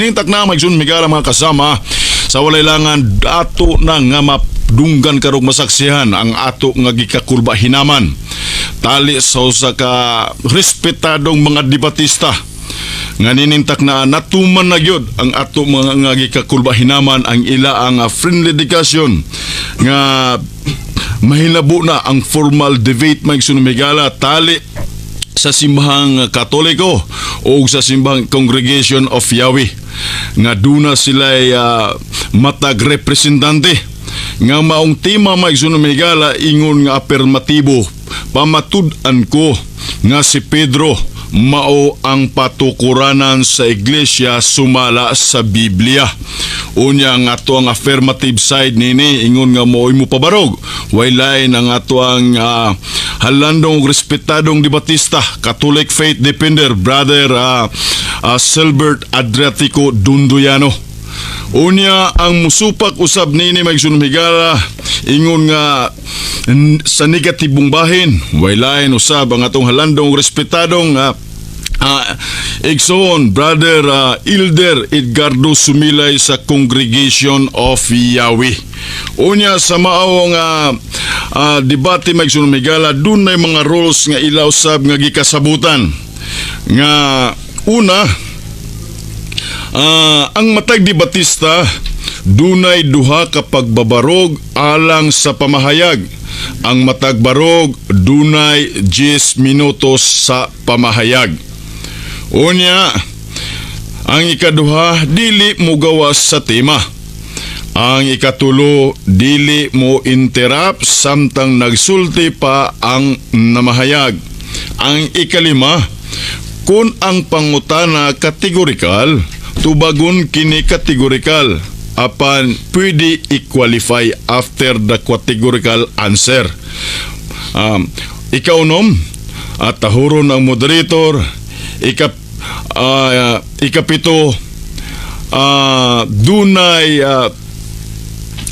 Nintak na magsun migala, mga kasama, sa walay langan ato na nga madunggan karong masaksihan ang ato nga gikakulba hinaman tali sa usa ka respetadong mga debatista nga ninintak na natuman na gyud ang ato mga nga gikakulba hinaman, ang ila ang friendly discussion nga mahilabo na ang formal debate, mga migala, tali sa Simbahang Katoliko o sa Simbahang Congregation of Yahweh nga duna sila matag representante nga maong tema, mga migala, ingon nga apermatibo: pamatud-an ko nga si Pedro mao ang patukuranan sa iglesia sumala sa Biblia. Unya ang ato ang affirmative side nini, ingon nga mo'y mo pabarog, way lain ang ato ang halandong respetadong debatista, Catholic Faith Defender, Brother Silbert Adriatico Dunduyano. Unya ang musupak usab nini, magsunmigala, ingon nga sa negatibong bahin, way lain usab ang atong halandong respetadong igsoon, Brother Ilder Edgardo Sumilay sa Congregation of Yahweh. Unya sa mao nga debate, magsunmigala, dunay mga rules nga ila usab nga gikasabutan nga una, ang matag debatista dunay duha ka pagbabarog alang sa pamahayag. Ang matag barog dunay 10 minutos sa pamahayag. Unya, ang ikaduha, dili mo gawas sa tema. Ang ikatulo, dili mo interrupt samtang nagsulti pa ang namahayag. Ang ikalima, kung ang pangutana kategorikal, tubagon kini kategorikal apan pwede i-qualify after the categorical answer. Ikaunom, at tahuron ang moderator. Ikapito, dunay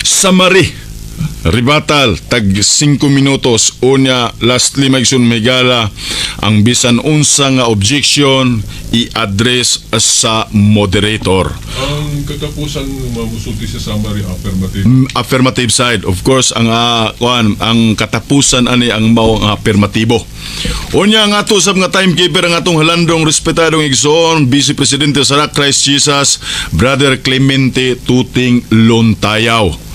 summary rebuttal tag 5 minutos. Unya lastly, maigsoon migala, ang bisan unsa nga objection i-address sa moderator. Ang katapusan mamusulti sa summary, affirmative. Affirmative side, of course, ang kuan, ang katapusan ani ang mao ang affirmatibo. Unya ang ato sab nga timekeeper, ang atong halandong respetadong igsoon, Vice Presidente sa Christ Jesus, Brother Clemente Tuting Lontayaw.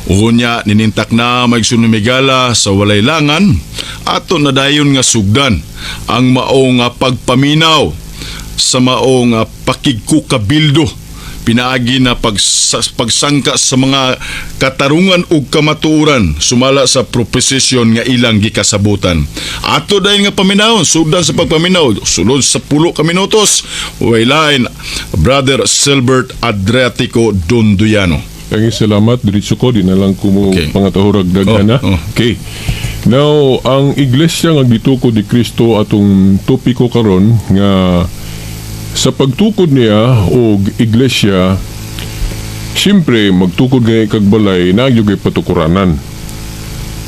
Unya ninintak na, magsunumigala, sa walay langan ato na dayon nga sugdan ang mao nga pagpaminaw sa mao nga pakigkukabildo pinaagi na pagsangka sa mga katarungan ug kamatuoran sumala sa proposition nga ilang gikasabutan. Ato dayon nga paminawon, sugdan sa pagpaminaw, sulod sa 10 ka minutos, way lain, Brother Silbert Adriatico Donduyano. Ang salamat, diretso ko, di na lang ko mo pangatahurag daghan na. Oh. Okay. Now, ang iglesia nga gitukod ni Kristo atong topiko karon, nga sa pagtukod niya og iglesia, siyempre magtukod gay kag balay, naa gyud patukuranan.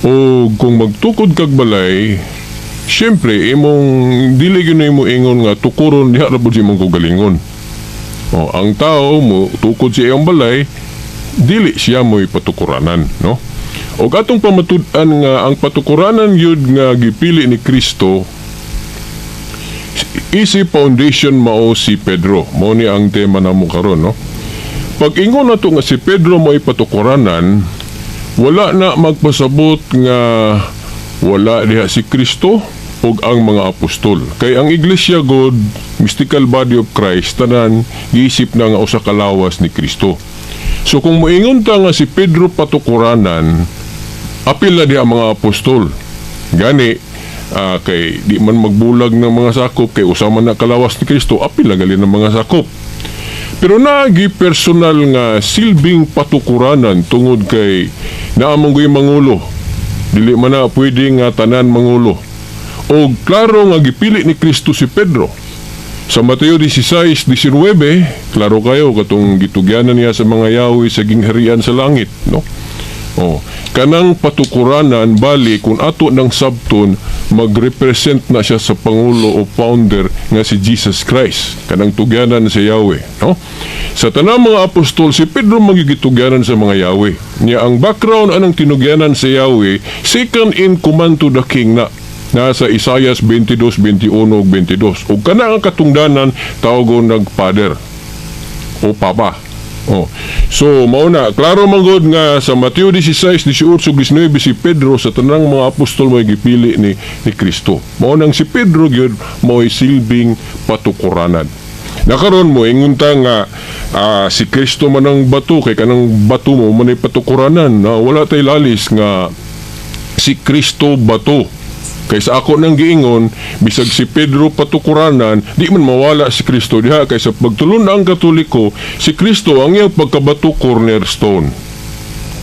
O kung magtukod kag balay, siyempre imong dili gyud na imo ingon nga tukuron diha ra pud sa imong kaugalingon. O, ang tao mo tukod sa iyang balay, dili siya mo'y patukuranan, no? O atong pamatud-an nga ang patukuranan yun nga gipili ni Kristo easy foundation mao si Pedro. Mao ni ang tema namo karon, no? Pag ingon nato nga si Pedro mo'y patukuranan, wala na magpasabot nga wala diha si Kristo ug ang mga apostol. Kay ang Iglesia God, mystical body of Christ, tanan giisip na nga usa ka lawas ni Kristo. So kung moingon ta nga si Pedro patukuranan, apil na diha ang mga apostol. Gani, kay di man magbulag ng mga sakop kay usa man na kalawas ni Kristo, apil na gali ng mga sakop. Pero naagi personal nga silbing patukuranan tungod kay naamong goy mangulo. Dili man na pwede nga tanan mangulo. O klaro nga gipili ni Kristo si Pedro. Sa Mateo 16:19, klaro kayo katong gitugyanan niya sa mga yawi sa gingharian sa langit, no? Oh, kanang patukuranan, bali kung ato ng sabton, magrepresent na siya sa pangulo o founder nga si Jesus Christ, kanang tugyanan sa Yahweh, no? Sa tanang mga apostol, si Pedro magigitugyanan sa mga Yahweh. Niya ang background anang tinugyanan sa Yahweh, second in command to the king na nasa Isaiah 22, 21 ug 22. Ug kana ang katungdanan tawagon nag father o papa. Oh. So, mao na, klaro man gud nga sa Mateo 16, 18 ug 19, si Pedro sa tanang mga apostol mo gipili ni Kristo. Mao nang si Pedro gyud mo'y silbing patukuranan. Nakaron mo ingon ta nga si Kristo man ang bato, kay kanang bato mo man ay patukuranan na wala tay lalis nga si Kristo bato. Kay sa ako nang giingon, bisag si Pedro patukuranan, di man mawala si Kristo diha, kay sa pagtulon ang Katoliko, si Kristo ang iyang pagkabato, cornerstone.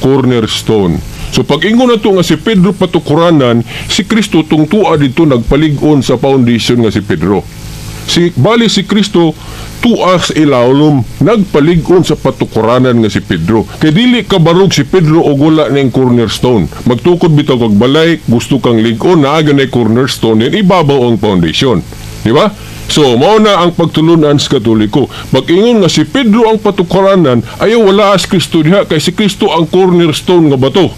Cornerstone. So pag ingon na to nga si Pedro patukuranan, si Kristo tungtua dito nagpalig-on sa foundation nga si Pedro. Si bali si Kristo tuas ilawlom nagpalig-on sa patukuranan nga si Pedro. Kay dili kabarog si Pedro og wala ning cornerstone. Magtukod bitaw kag balay, gusto kang lig-on, naa na cornerstone, then ibabaw ang foundation. Di ba? So, mao na ang pagtulunan sa Katoliko. Pag ingon nga si Pedro ang patukuranan, ayaw wala as Kristo diha, kay si Kristo ang cornerstone nga bato.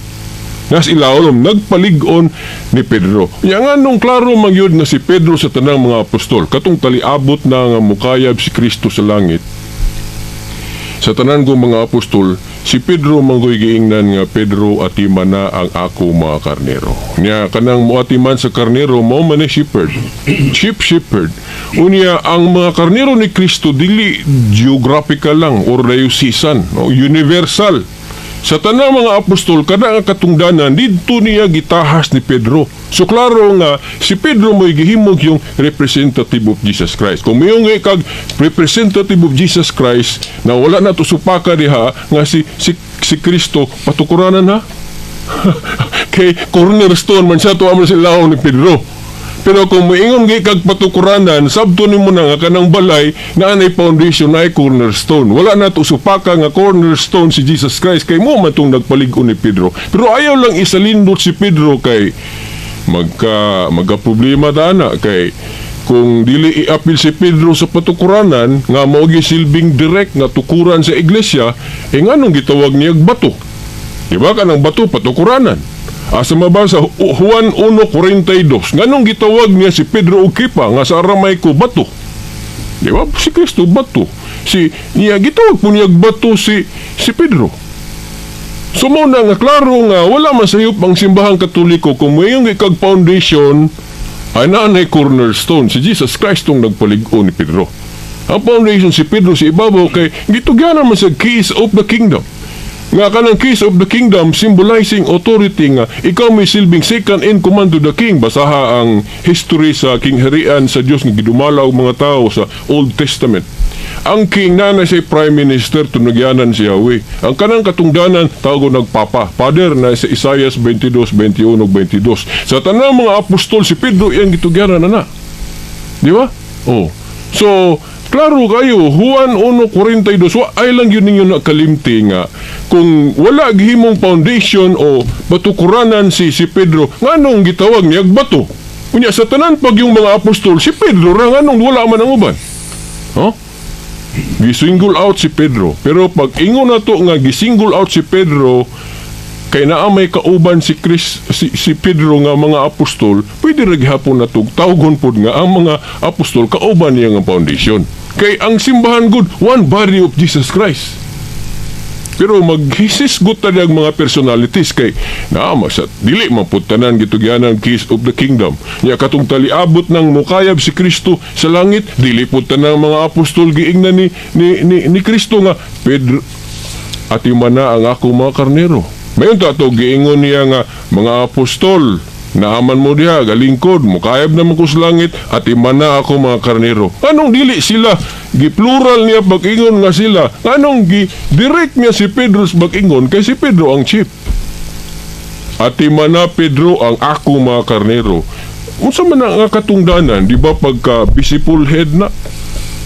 Nas ilawom nagpalig-on ni Pedro. Ya nga nung klaro magyud nga si Pedro sa tanang mga apostol, katong taliabot na nga mukayab si Kristo sa langit. Sa tanan kong mga apostol, si Pedro manggoy giingnan nga, "Pedro, atiman na ang ako mga karnero." Nya kanang moatiman sa karnero mao man ni shepherd. Chief shepherd. Unya ang mga karnero ni Kristo dili geographical lang or diocesan, no? Universal. Sa tanang mga apostol, kada nga katungdanan didto niya gitahas ni Pedro. So klaro nga si Pedro mo'y gihimog yung representative of Jesus Christ. Kung mayong kag representative of Jesus Christ na wala na to supaka diha nga si Kristo patukuranan ha. Kay cornerstone man siya, tuwa man sila ni Pedro. Pero kung moingon gi kag patukuranan, sabto nimo na nga kanang balay na anay foundation na ay cornerstone. Wala na to supaka nga cornerstone si Jesus Christ, kay mo man tong nagpalig-on ni Pedro. Pero ayaw lang isalindot si Pedro kay magka problema ta na, kay kung dili iapil si Pedro sa patukuranan nga mao silbing direct nga tukuran sa iglesia, eh nganong gitawag niya bato? Di ba kanang bato patukuranan? Asa mabasa Juan 1:42. Nganong gitawag niya si Pedro og Kepa nga sa Aramaico bato? Di ba? Si Kristo bato. Si niya gitawag po niya bato si Pedro. So mao na nga klaro nga wala man sayop ang simbahang Katoliko kung mayong ikag foundation ay naanay cornerstone si Jesus Christ tong nagpalig-on ni Pedro. Ang foundation si Pedro si ibabaw, kay gitugyanan man sa keys of the kingdom. Nga kanang keys of the kingdom symbolizing authority nga ikaw may silbing second in command to the king. Basaha ang history sa kingharian sa Dios nga gidumala og mga tao sa Old Testament. Ang king na na siya prime minister, tunugyanan si Yahweh. Ang kanang katungdanan tawag nagpapa. Father na sa Isaiah 22, 21 ug 22. Sa tanang mga apostol, si Pedro iyang gitugyanan na na. Di ba? Oh. So, klaro kayo, Juan 1:42, wa ay lang yun ninyo na kalimti nga kung wala gihimong foundation o batukuranan si Pedro, nganong gitawag niya bato? Unya sa tanan pag yung mga apostol, si Pedro ra, nganong wala man ang uban? Huh? Gisingle out si Pedro. Pero pag ingon na to nga gisingle out si Pedro, kay naa may kauban si Chris, si Pedro nga mga apostol, pwede ra gihapon na tawgon pod nga ang mga apostol kauban niya nga foundation. Kay ang simbahan good, one body of Jesus Christ. Pero maghisisgot ta ang mga personalities kay naa sa dili man pud tanan gitugyanan keys of the kingdom. Nya katong taliabot ng mukayab si Kristo sa langit, dili pud tanan mga apostol giingnan ni Kristo nga, "Pedro, atiman na ang ako mga karnero." Mayon ta to giingon niya nga, "Mga apostol, naaman mo diha galingkod, mukayab naman ko sa langit, atiman na ako mga karnero." Anong dili sila gi-plural niya pag-ingon nga sila? Anong gi direct niya si Pedro sa pag-ingon, kay si Pedro ang chief? "Atiman na, Pedro, ang ako mga karnero." Unsa man ang katungdanan, di ba, pagka visible head na?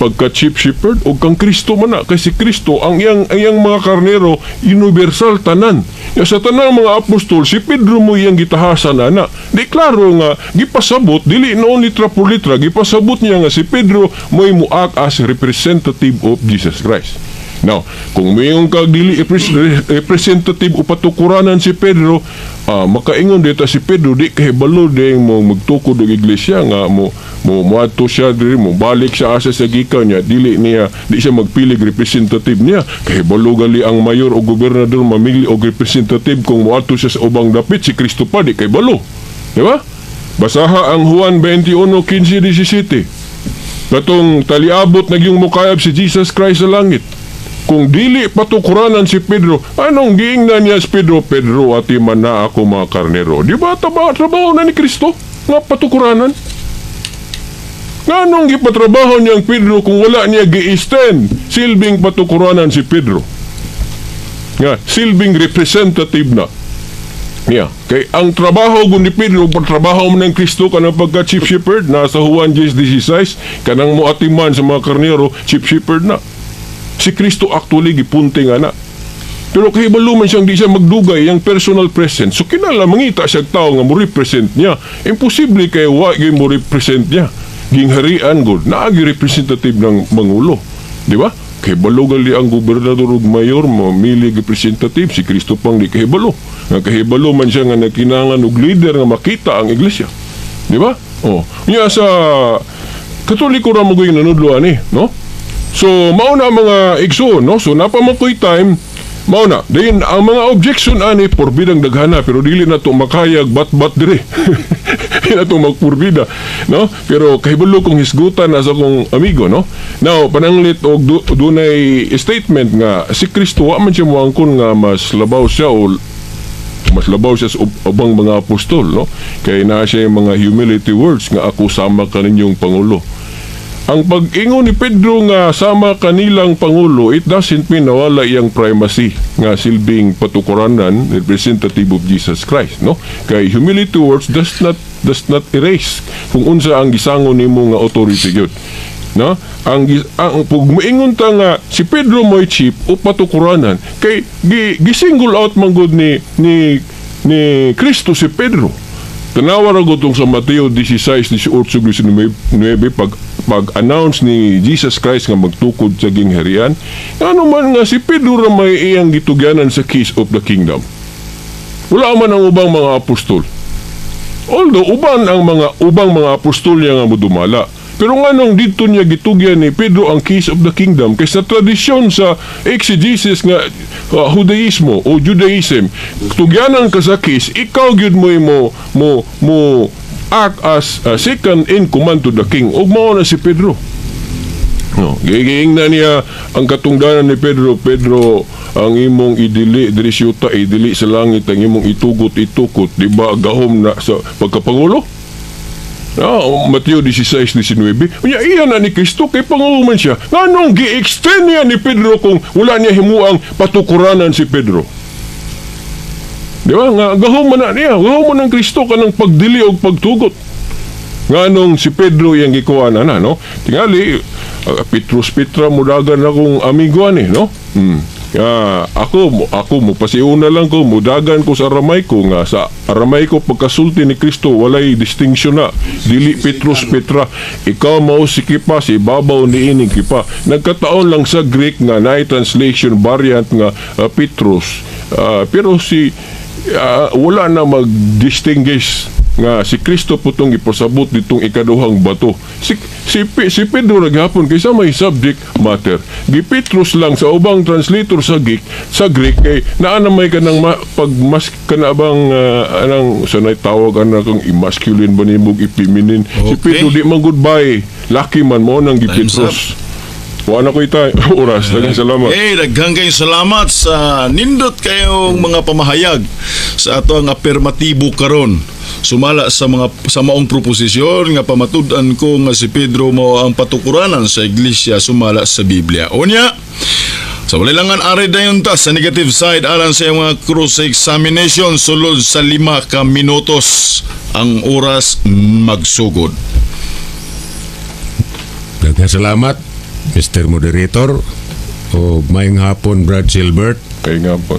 Pagka chief shepherd o kang Kristo man na, kay si Kristo ang iyang mga karnero universal tanan. Ya sa tanang mga apostol, si Pedro mo iyang gitahasan ana. Di klaro nga gipasabot, dili noon litra por litra, gipasabot niya nga si Pedro mo'y mo-act as representative of Jesus Christ. Now, kung mayong kag dili representative o patukuranan si Pedro, makaingon dito si Pedro di kahibalo din mo magtukod og iglesia nga mo mo moadto siya diri, mo balik siya asa sa gikan niya, dili niya, di siya magpilig representative niya. Kahibalo gali ang mayor o gobernador mamili og representative kung moadto siya sa ubang dapit, si Kristo pa di kahibalo. Di ba? Basaha ang Juan 21:15, 17. Katong taliabot nagyung mukayab si Jesus Christ sa langit. Kung dili patukuranan si Pedro, anong giingnan niya si Pedro? "Pedro, atiman na ako mga karnero." Di ba trabaho na ni Kristo nga patukuranan? Nganong gipatrabaho niyang Pedro kung wala niya gi-extend silbing patukuranan si Pedro? Nga, silbing representative na niya. Kay ang trabaho gun ni Pedro, trabaho mo ng Kristo kanang pagka chief shepherd, nasa Juan 10:16, kanang moatiman sa mga karnero, chief shepherd na. Si Kristo actually gipunte nga na. Pero kahibalo man siyang di siya magdugay yang personal presence. So kinala mangita siya tao nga mo represent niya. Imposible kay wa gyud mo represent niya. Gingharian gud, naagi representative ng mangulo. Di ba? Kay balo gali ang gobernador ug mayor mamili representative, si Kristo pang di kahibalo. Nga kahibalo man siya nga nagkinahanglan og leader nga makita ang iglesia. Di ba? Oh. Nya sa Katoliko ra mo gyud nanudlo ani, no? So mao na, mga igsoon, no? So napa mo ko'y time, mao na. Then ang mga objection ani porbidang daghana, pero dili na to makayag bat-bat dire. Dili na to magporbida, no? Pero kahibalo kong hisgutan na sa akong amigo, no? Now, pananglit og dunay statement nga si Kristo wa man siya moangkon nga mas labaw siya o mas labaw siya sa ubang mga apostol, no? Kay naa siya yung mga humility words nga "Ako sama kaninyong pangulo." Ang pag-ingon ni Pedro nga sama kanilang pangulo, it doesn't mean nawala iyang primacy nga silbing patukuranan, representative of Jesus Christ, no? Kay humility words does not erase kung unsa ang gisangon nimo nga authority gyud. No? Ang pag moingon ta nga si Pedro mo'y chief o patukuranan kay gi single out man gud ni Kristo si Pedro. Tanawa ra gud tong sa Mateo 16, 18, 19, pag pag-announce ni Jesus Christ nga magtukod sa gingharian, ano man nga si Pedro ra may iyang gitugyanan sa keys of the kingdom. Wala man ang ubang mga apostol. Although uban ang mga ubang mga apostol niya nga modumala. Pero nganong didto niya gitugyan ni Pedro ang keys of the kingdom? Kay sa tradisyon sa exegesis nga Judaismo o Judaism, tugyanan ka sa keys, ikaw gyud mo mo act as second in command to the king. Ug mao na si Pedro. No, giingnan niya ang katungdanan ni Pedro, "Pedro, ang imong idili diri sa yuta, idili sa langit, ang imong itugot, itukot." Di ba gahom na sa pagkapangulo? No, Mateo 16:19. Unya iya na ni Kristo kay pangulo man siya. Nganong gi-extend niya ni Pedro kung wala niya himuang patukuranan si Pedro? Di ba? Nga gahom man na niya, gahom man ng Kristo kanang pagdili og pagtugot. Nganong si Pedro iyang gikuha na na, no? Tingali, Petrus Petra mudagan akong amigo ani, no? Ako mo pasiuna lang ko, mudagan ko sa Aramaico, nga sa Aramaico pagkasulti ni Kristo walay distinction na, dili Petrus Petra, ikaw mao si Kipa, si ibabaw ni ining Kipa. Nagkataon lang sa Greek nga naay translation variant nga Petrus. Pero si wala na mag-distinguish nga si Kristo po itong ipasabot ditong ikaduhang bato. Si Pedro naghapon kaysa may subject matter. Gi Petrus lang sa ubang translator sa Greek kay naa na may kanang pag mas kana bang anang sanay tawag ana kang i-masculine ba nimo i-feminine. Si Pedro di man goodbye. Laki man mo nang gi Time's Petrus. Wa na ko itay oras. Daghang salamat. Hey, daghang kayong salamat sa nindot kayong mga pamahayag sa ato ang apirmatibo karon. Sumala sa mga sa maong proposisyon nga pamatud-an ko nga si Pedro mao ang patukuranan sa iglesia sumala sa Biblia. Unya, sa walilangan, ari dayon ta sa negative side alang sa iyong mga cross examination sulod sa 5 ka minutos ang oras magsugod. Daghang salamat. Mr. Moderator, o maayong hapon, Brad Silbert. Kay nga po.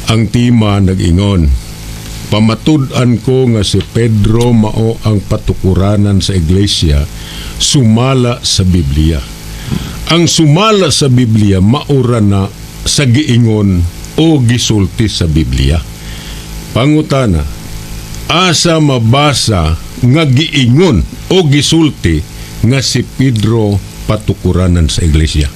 Ang tema nag-ingon, pamatud-an ko nga si Pedro mao ang patukuranan sa iglesia sumala sa Biblia. Ang sumala sa Biblia maura na sa giingon o gisulti sa Biblia. Pangutana, asa mabasa nga giingon o gisulti nga si Pedro patukuranan sa iglesia?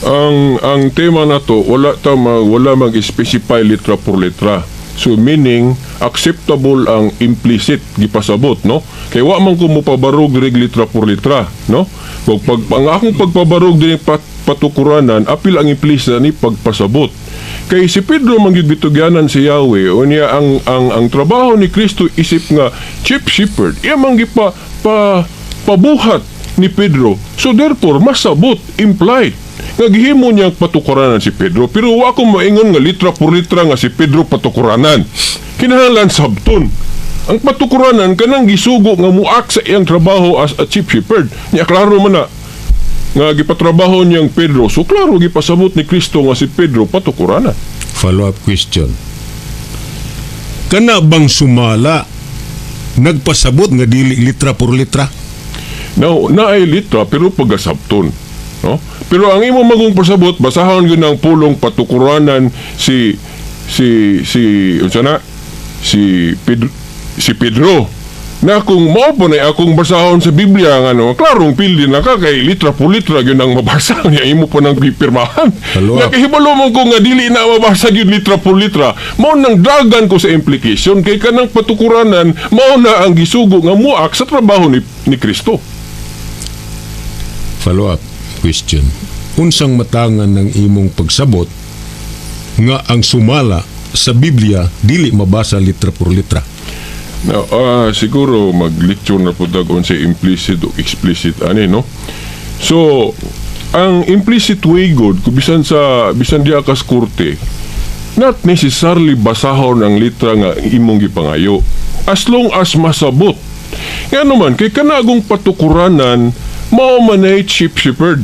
Ang tema nato, wala mag-specify litra por letra. So meaning acceptable ang implicit gipasabot, no? Kay wa man ko mopabarog rig litra por letra, no? Kung pag ang akong pagpabarog dinhi patukuranan, apil ang implicit ni pagpasabot. Kay si Pedro man gyud gitugyanan si Yahweh, unya ang trabaho ni Kristo isip nga chief shepherd. Iya man gipa pa pabuhat ni Pedro. So therefore masabot implied nga gihimo niyang patukuranan si Pedro, pero wa ko maingon nga litra por litra nga si Pedro patukuranan. Kinahanglan sabton ang patukuranan kanang gisugo nga muak sa iyang trabaho as a chief shepherd niya. Klaro man na nga gipatrabaho niyang Pedro, so klaro gipasabot ni Kristo nga si Pedro patukuranan. Follow-up question. Kana bang sumala nagpasabot nga dili litra por litra? Now, naay litra pero pagasabton. No? Pero ang imo magong pasabot, basahon gyud ang pulong patukuranan si si si unsa na? Si Pedro, si Pedro. Na kung mao po na akong basahon sa Biblia nga ano, klarong pildi na ka kay litra por litra gyud ang mabasa niya, imo pa nang gipirmahan. Follow up. Nakahibalo mo ko nga dili na mabasa gyud litra por litra. Mao nang dagan ko sa implication kay kanang patukuranan mao na ang gisugo nga muak sa trabaho ni Kristo. Follow-up question. Unsang matangan ng imong pagsabot nga ang sumala sa Biblia dili mabasa litra por litra? Now, siguro mag-lecture na po dag sa implicit o explicit ani, no? So, ang implicit way god kung bisan sa bisan diha kas korte, not necessarily basahon ang litra nga imong gipangayo as long as masabot. Nga naman kay kanagong patukuranan mao man ay chief shepherd.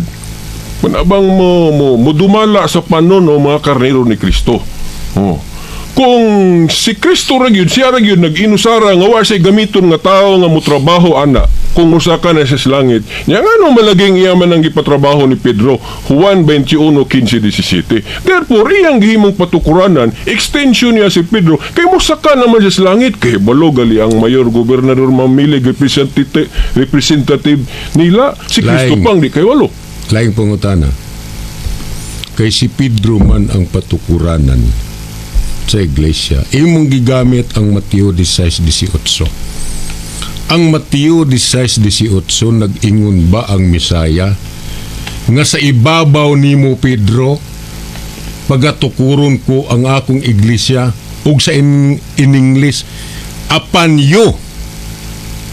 Manabang mo dumala sa panon o mga karnero ni Kristo. Oh. Kung si Kristo ra gyud, siya ra gyud nag-inusara nga wa siya gamiton nga tao nga motrabaho ana kung usa ka na siya sa langit. Nya ngano malaging iya man ang gipatrabaho ni Pedro? Juan 21:15, 17. Therefore, iyang gihimong patukuranan, extension niya si Pedro kay mosaka naman siya sa langit, kay balo gali ang mayor, gobernador, mamili representative nila si Kristo Laing. Pang di kay walo. Laing pangutana. Kay si Pedro man ang patukuranan sa iglesia. Imong gigamit ang Mateo 16:18. Ang Mateo 16:18, nag-ingon ba ang Misaya nga sa ibabaw nimo, Pedro, pagatukuron ko ang akong iglesia, ug sa in English, "Upon you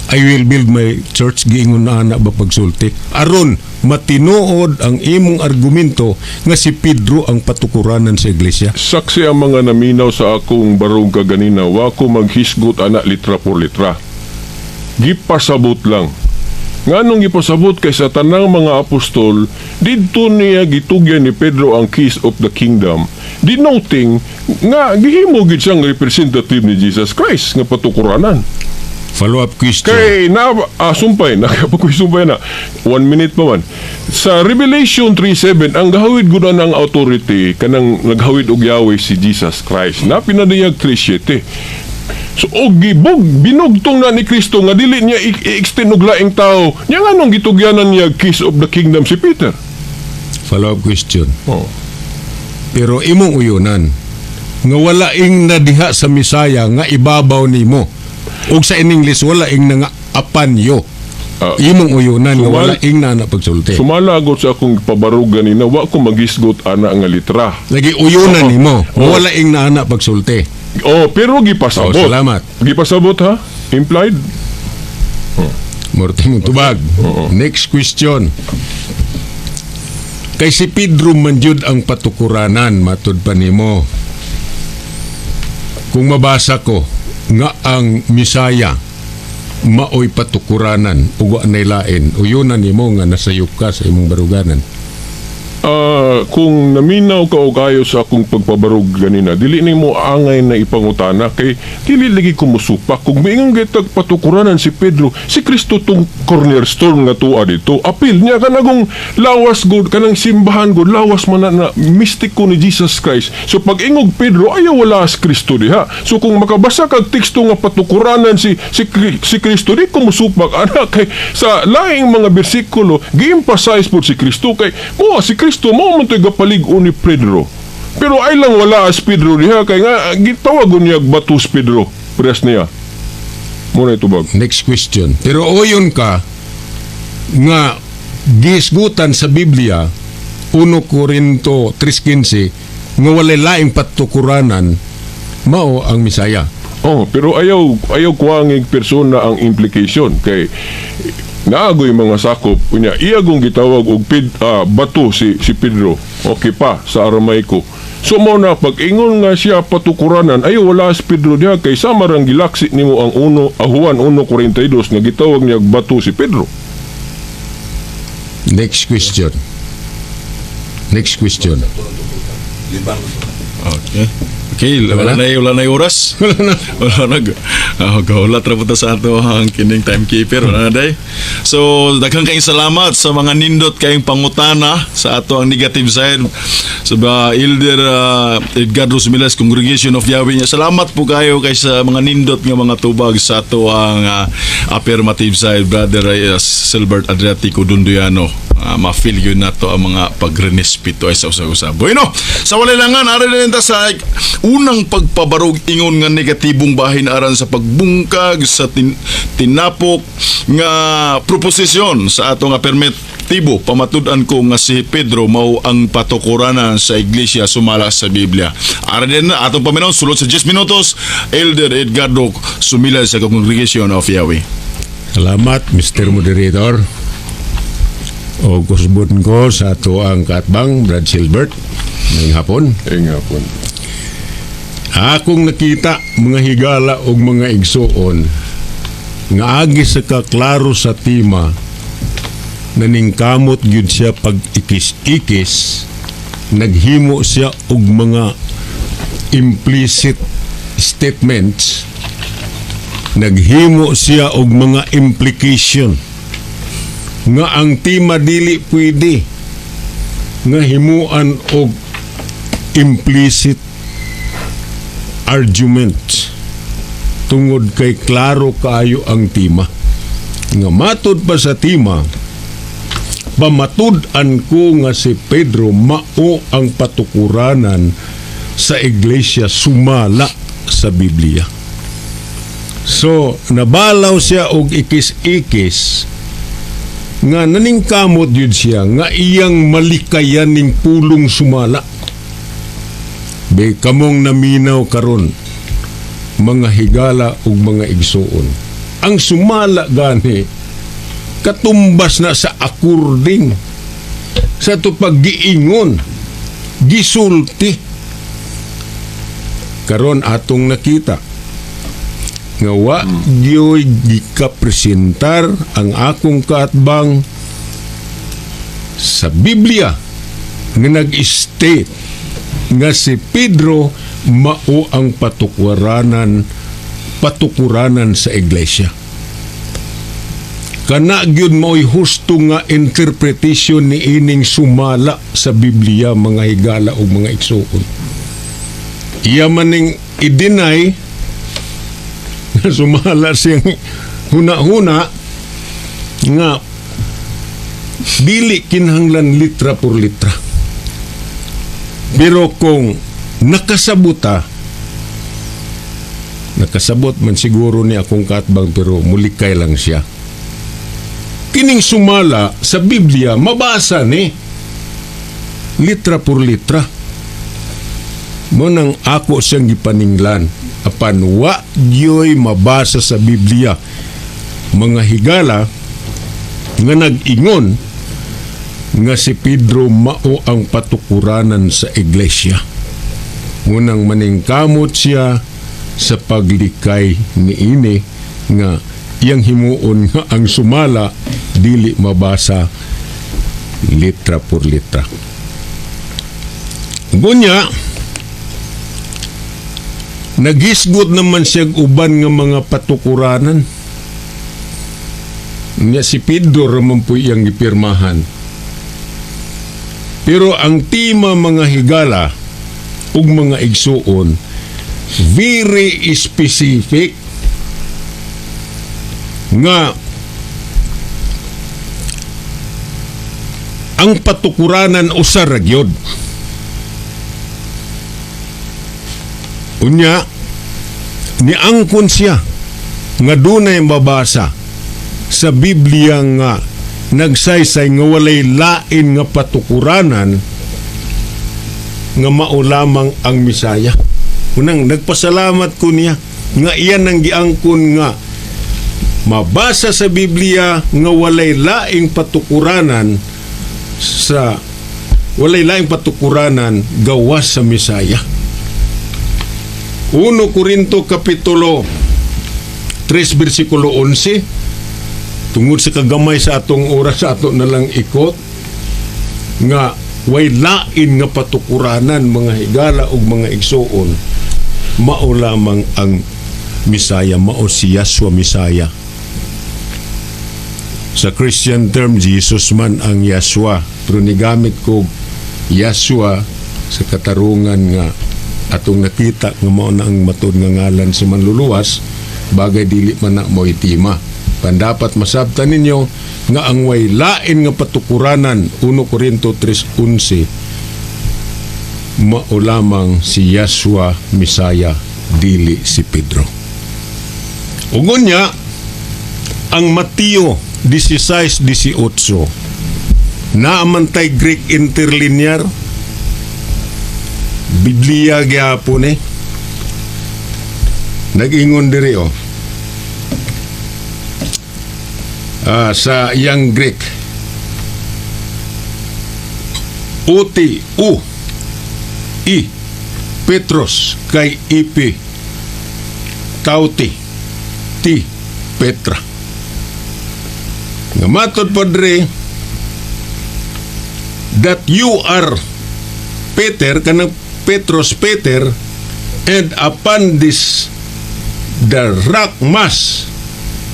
I will build my church"? Giingon na ana ba pagsulti aron matinuod ang imong argumento nga si Pedro ang patukuranan sa iglesia? Saksi ang mga naminaw sa akong barog kaganina, wa ko maghisgot ana litra por litra. Gipasabot lang. Nganong gipasabot? Kay sa tanang mga apostol, didto niya gitugyan ni Pedro ang keys of the kingdom, denoting nga gihimo gid siyang representative ni Jesus Christ nga patukuranan. Follow up question. Kay na sumpay na sumpay na. 1 minute pa man. Sa Revelation 3:7, ang gahawid gud ang authority kanang naghawid og Yahweh si Jesus Christ na pinadayag 3:7. So og gibog binugtong na ni Kristo nga dili niya i-extend og laing tao. Nya nganong gitugyanan niya keys of the kingdom si Peter? Follow up question. Oh. Pero imong uyunan nga wala ing nadiha sa Misaya nga ibabaw nimo. Ug sa in English wala ing nga "upon you". Imong uyunan nga wala ing na pagsulti. Sumalagot sa akong pabarog ganina, wa ko magisgot ana nga litra. Lagi uyunan nimo nga wala ing na pagsulti. Oh, pero gipasabot. Oh, salamat. Gipasabot ha? Implied? Morte mong tubag. Next question. Kay si Pedro man jud ang patukuranan, matud pa nimo. Kung mabasa ko nga ang Misaya Maoy patukuranan ug wa nay lain. Uyunan nimo nga nasayop ka sa imong baruganan. Kung naminaw ka og ayo sa akong pagpabarog ganina, dili nimo angay na ipangutana kay dili lagi ko musupak. Kung miingon gitag patukuranan si Pedro, si Kristo tong cornerstone nga tuwa dito. Apil niya kanagong lawas gud, kanang simbahan gud, lawas man na, na mistiko ni Jesus Christ. So pag ingog Pedro, ayaw wala si Kristo diha. So kung makabasa kag teksto nga patukuranan si Kristo, di ko musupak ana kay sa laing mga bersikulo gi-emphasize pod si Kristo kay mo si Kristo mo man to'y gapalig-on ni Pedro. Pero ay lang wala as Pedro diha kay nga gitawag niya bato si Pedro. Press niya. Mo na itubag. Next question. Pero uyon ka nga gisgutan sa Biblia, 1 Korinto 3:15, nga walay laing patukuranan, mao ang Misaya. Oh, pero ayaw ayaw kuwangig persona ang implication kay naagoy mga sakop unya iyagong gitawag og bato si Pedro. Okay pa sa Aramaiko. So mo na pag ingon nga siya patukuranan, ayaw wala si Pedro diha kay sama rang gilaksi nimo ang uno ah, Juan 1:42 nga gitawag niya og bato si Pedro. Next question. Next question. Okay. Okay, wala na oras. Wala na. Wala na. Gaulat ra po ta sa ato ang kining timekeeper. Wala na day. So, daghang kayong salamat sa mga nindot kayong pangutana sa ato ang negative side. Sa ba Elder Edgardo Sumilas, Congregation of Yahweh niya. Salamat po kayo kay sa mga nindot nga mga tubag sa ato ang affirmative side, Brother Silbert Adriatico Dunduyano. Ma-feel yun na to ang mga pagrenespito ay sa usag-usab. Bueno, sa walay langan, aran na ta sa unang pagpabarog ingon nga negatibong bahin aran sa pagbungkag sa tinapok nga proposisyon sa atong affirmatibo. Pamatud-an ko nga si Pedro mao ang patukuranan sa iglesia sumala sa Biblia. Aran din na atong paminaw sulod sa 10 minutos, Elder Edgardo Sumila sa Congregation of Yahweh. Salamat, Mr. Moderator. O kusbon ko sa ato ang kaatbang, Brad Silbert. Ngayong hapon. Ay nga po. Akong nakita mga higala og mga igsuon nga agi sa kaklaro sa tema, naningkamot gyud siya pag ikis-ikis, naghimo siya og mga implicit statements, naghimo siya og mga implication nga ang tema dili pwede nga himuan og implicit argument tungod kay klaro kaayo ang tema nga matud pa sa tema, pamatud-an ko nga si Pedro mao ang patukuranan sa iglesia sumala sa Biblia. So nabalaw siya og ikis-ikis nga naningkamot yun siya nga iyang malikayan ning pulong sumala. Be kamong naminaw karon, mga higala ug mga igsuon, ang sumala gani katumbas na sa according sa to paggiingon, gisulti. Karon atong nakita nga wa gyoy gikapresentar ang akong kaatbang sa Biblia nga nag-state nga si Pedro mao ang patukuranan sa iglesia. Kana gyud mao'y husto nga interpretation ni ining sumala sa Biblia, mga higala ug mga igsuon. Iya maning i-deny na sumala siyang huna-huna nga dili kinahanglan litra por litra. Pero kung nakasabuta, nakasabot man siguro ni akong katbang, pero mulikay lang siya. Kining sumala sa Biblia mabasa ni litra por litra. Mo nang ako siyang gipaninglan apan wa gyoy mabasa sa Biblia, mga higala, nga nag-ingon nga si Pedro mao ang patukuranan sa iglesia. Munang maningkamot siya sa paglikay niini nga iyang himuon nga ang sumala dili mabasa litra por litra. Gunya, naghisgot naman siya uban nga mga patukuranan. Nya si Pedro raman po iyang gipirmahan. Pero ang tema, mga higala ug mga igsuon, very specific nga ang patukuranan usa ra gyud. Unya, niangkon siya nga dunay mabasa sa Biblia nga nagsaysay nga walay lain nga patukuranan nga mao lamang ang Misaya. Unang nagpasalamat ko niya nga iyan ang giangkon nga mabasa sa Biblia nga walay laing patukuranan sa walay laing patukuranan gawas sa Misaya. 1 Korinto Kapitulo 3 versikulo 11. Tungod sa kagamay sa atong oras, sa ato na lang ikot nga way lain nga patukuranan, mga higala ug mga igsuon, mao lamang ang Misaya, mao si Yahshua Misaya. Sa Christian term, Jesus man ang Yahshua, pero nigamit ko Yahshua sa katarungan nga atong nakita nga mao na ang matud nga ngalan sa manluluwas, bagay dili man na mo'y tema. Pandapat masabtan ninyo nga ang way lain nga patukuranan, 1 Korinto 3:11, mao lamang si Yahshua Misaya, dili si Pedro. Ug unya, ang Mateo 16:18, naamantay Greek interlinear, Biblia gyapon eh. Nag-ingon diri oh. Sa iyang Greek, Uti U I Petros kay Ipi Tauti Ti Petra. Nga matod, Padre, that you are Peter, kanang Petros, Peter, and upon this the rock mass,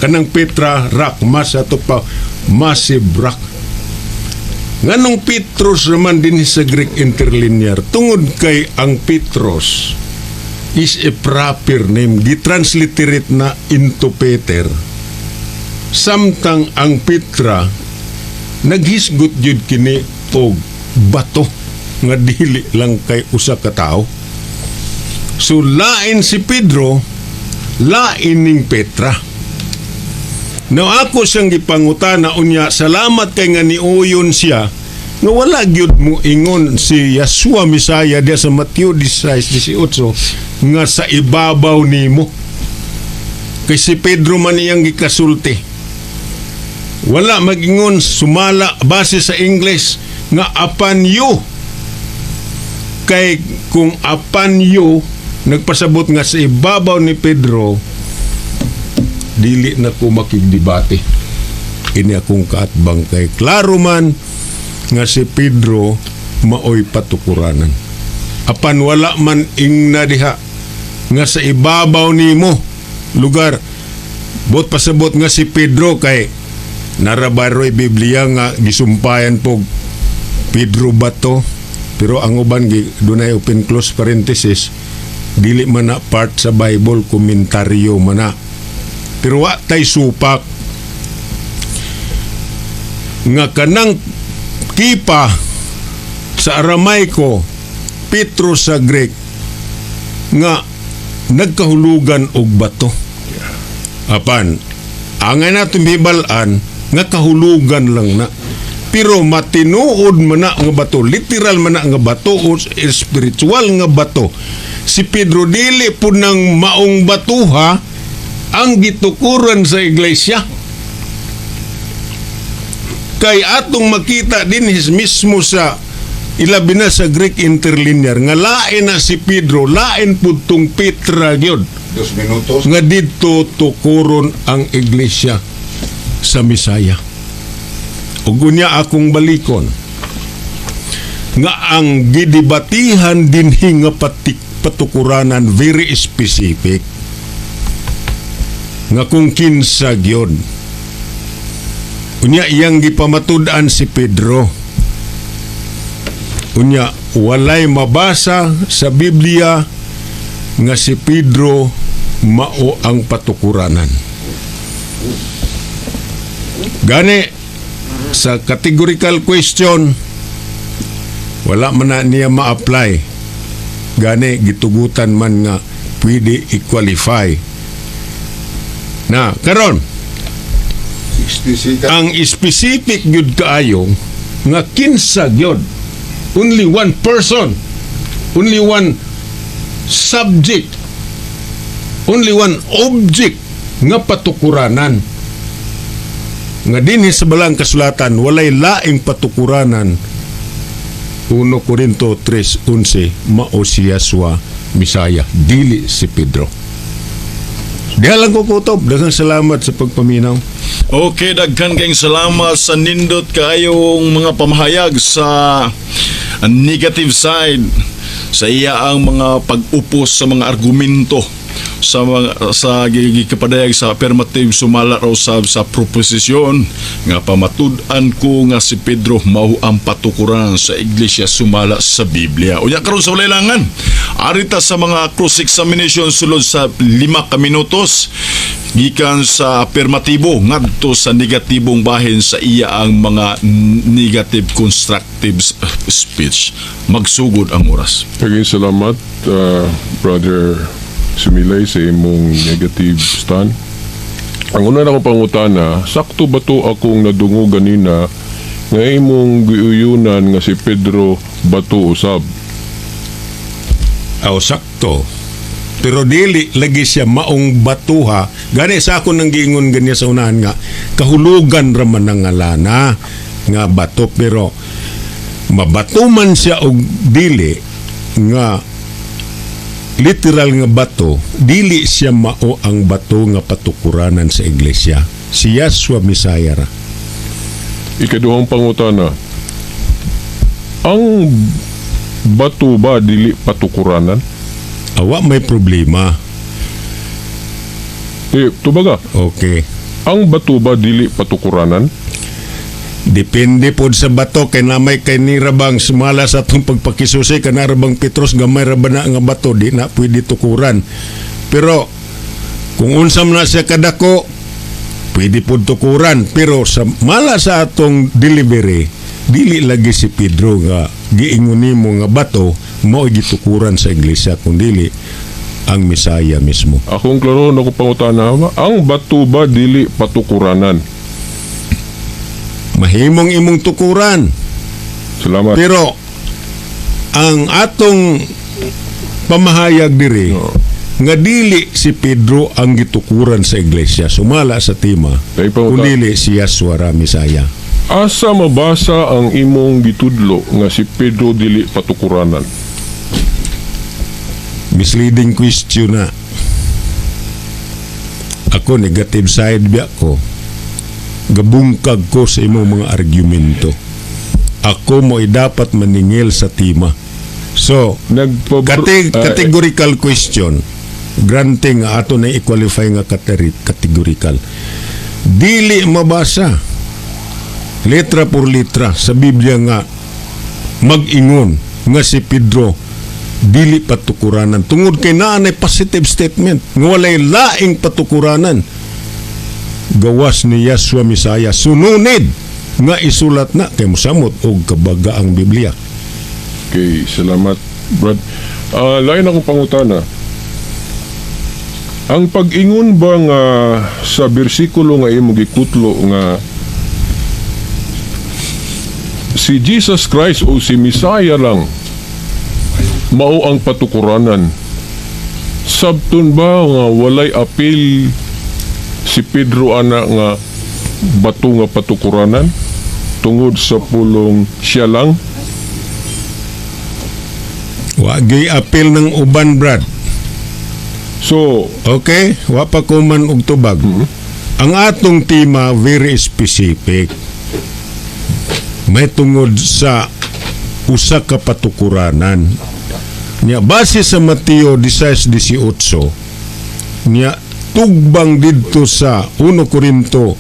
kanang Petra, rock mass, ato pa massive rock. Nganong Petros naman din sa Greek interlinear? Tungod kay ang Petros is a proper name, gitransliterate na into Peter, samtang ang Petra naghisgot jud kini og bato nga dili lang kay usa ka tawo. So lain si Pedro, lain ning Petra. Now ako siyang gipangutana unya, salamat kay nga niuyon siya nga wala gyud mo ingon si Yahshua Misaya diya sa Mateo 16:18 nga sa ibabaw nimo. Kay si Pedro man iyang gikasulti. Wala magingon sumala base sa English nga "upon you". Kay kung "upon you" nagpasabot nga sa ibabaw ni Pedro, dili na ko makigdebate. Ini akong kaatbang kay klaro man nga si Pedro maoy patukuranan. Apan wala man ingna diha nga sa ibabaw nimo lugar, bot pasabot nga si Pedro, kay narabaroy Biblia nga gisumpayan po Pedro bato, pero ang uban dunay open close parenthesis, dili man na part sa Bible, komentaryo man na, pero wa tay supak nga kanang Kipa sa Aramaiko, Petro sa Greek, nga nagkahulugan og bato. Apan angay natin hibal-an nga kahulugan lang na, pero matinuod man na nga bato, literal man na nga bato o spiritual nga bato. Si Pedro dili po ng maong batuha ang gitukuran sa iglesia, kay atong makita din mismo sa Ilabi na sa Greek Interlinear nga lain na si Pedro, lain pud tong Petra gyud. 2 minutos. Nga didto tukuron ang iglesia sa Misaya. Ug unya akong balikon nga ang gidibatihan dinhi nga patukuranan, very specific nga kung kinsa gyud. Unya iyang gipamatud-an si Pedro. Unya walay mabasa sa Biblia nga si Pedro mao ang patukuranan. Gani sa categorical question, wala man na niya ma-apply. Gani gitugutan man nga pwede i-qualify. Na karon 60 seconds. Ang specific gyud kaayo nga kinsa gyud, only one person, only one subject, only one object nga patukuranan, nga dinhi sa Balaang Kasulatan walay laing patukuranan. 1 Korinto 3:11, mao si Yahshua Misaya, dili si Pedro. Diha lang ko kutob. Daghang salamat sa pagpaminaw. Okay, daghan kayong salamat sa nindot kaayong mga pamahayag sa negative side sa iya ang mga pag-upos sa mga argumento sa mga sa gikapadayag sa affirmative sumala raw sa proposisyon nga pamatud-an ko nga si Pedro mao ang patukuran sa iglesia sumala sa Biblia. Unya karon sa walay langan, arita sa mga cross examination sulod sa 5 ka minutos gikan sa afirmatibo ngadto sa negatibong bahin sa iya ang mga negative constructive speech. Magsugod ang oras. Daghang salamat, Brother Sumilay, sa imong negative stand. Ang una na akong pangutana, sakto ba to akong nadungog ganina nga imong giuyunan nga si Pedro bato usab? Aw, sakto. Pero dili lagi siya maong batuha. Gani sa ako nang giingon ganyan sa unahan nga kahulugan ra man ang ngalana nga bato, pero mabato man siya og dili nga literal nga bato, dili siya mao ang bato nga patukuranan sa iglesia. Si Yahshua Misaya ra. Ikaduhang pangutana, ang bato ba dili patukuranan? Awa may problema. Eh, tubaga, Okay. ang bato ba dili patukuranan? Depende pod sa bato kay namay kay nirabang sumala sa atong pagpakisusi, kanarabang Petros, gamay ra ba na nga bato, di na pwede tukuran. Pero kung unsa man na siya kadako, pwede pod tukuran, pero sa mala sa atong delivery, dili lagi si Pedro nga giingon nimo nga bato mao gitukuran sa iglesia, kun dili ang Misaya mismo. Akong klaro na ko pangutana, ang bato ba dili patukuranan? Mahimong imong tukuran. Salamat. Pero ang atong pamahayag diri nga dili si Pedro ang gitukuran sa iglesia sumala sa tema, Dahil pa kundili si Yahshua ra Misaya. Asa mabasa ang imong gitudlo nga si Pedro dili patukuranan? Misleading question na. Ako, negative side biya ko. Gabungkag ko sa imong mga argumento. Ako mo'y dapat maningil sa tema. So, categorical question. Granting nga ato na i-qualify nga categorical. Dili mabasa letra por letra sa Biblia nga mag-ingon nga si Pedro dili patukuranan tungod kay naa nay positive statement nga walay laing patukuranan gawas ni Yahshua Misaya sununid nga isulat na kay mosamot og kabaga ang Biblia. Okay, salamat, Brad. Lain akong pangutana. Ang pag-ingon ba nga sa bersikulo nga imong gikutlo nga si Jesus Christ o si Messiah lang mao ang patukuranan, sabton ba nga walay apil si Pedro ana nga bato nga patukuranan tungod sa pulong siya lang? Wa gyud apil ng uban, Brad. So, Okay? Wa pa ko man og tubag. Ang atong tema, very specific. May tungod sa usa ka patukuranan. Nya base sa Mateo 16:18, nya tugbang didto sa 1 Korinto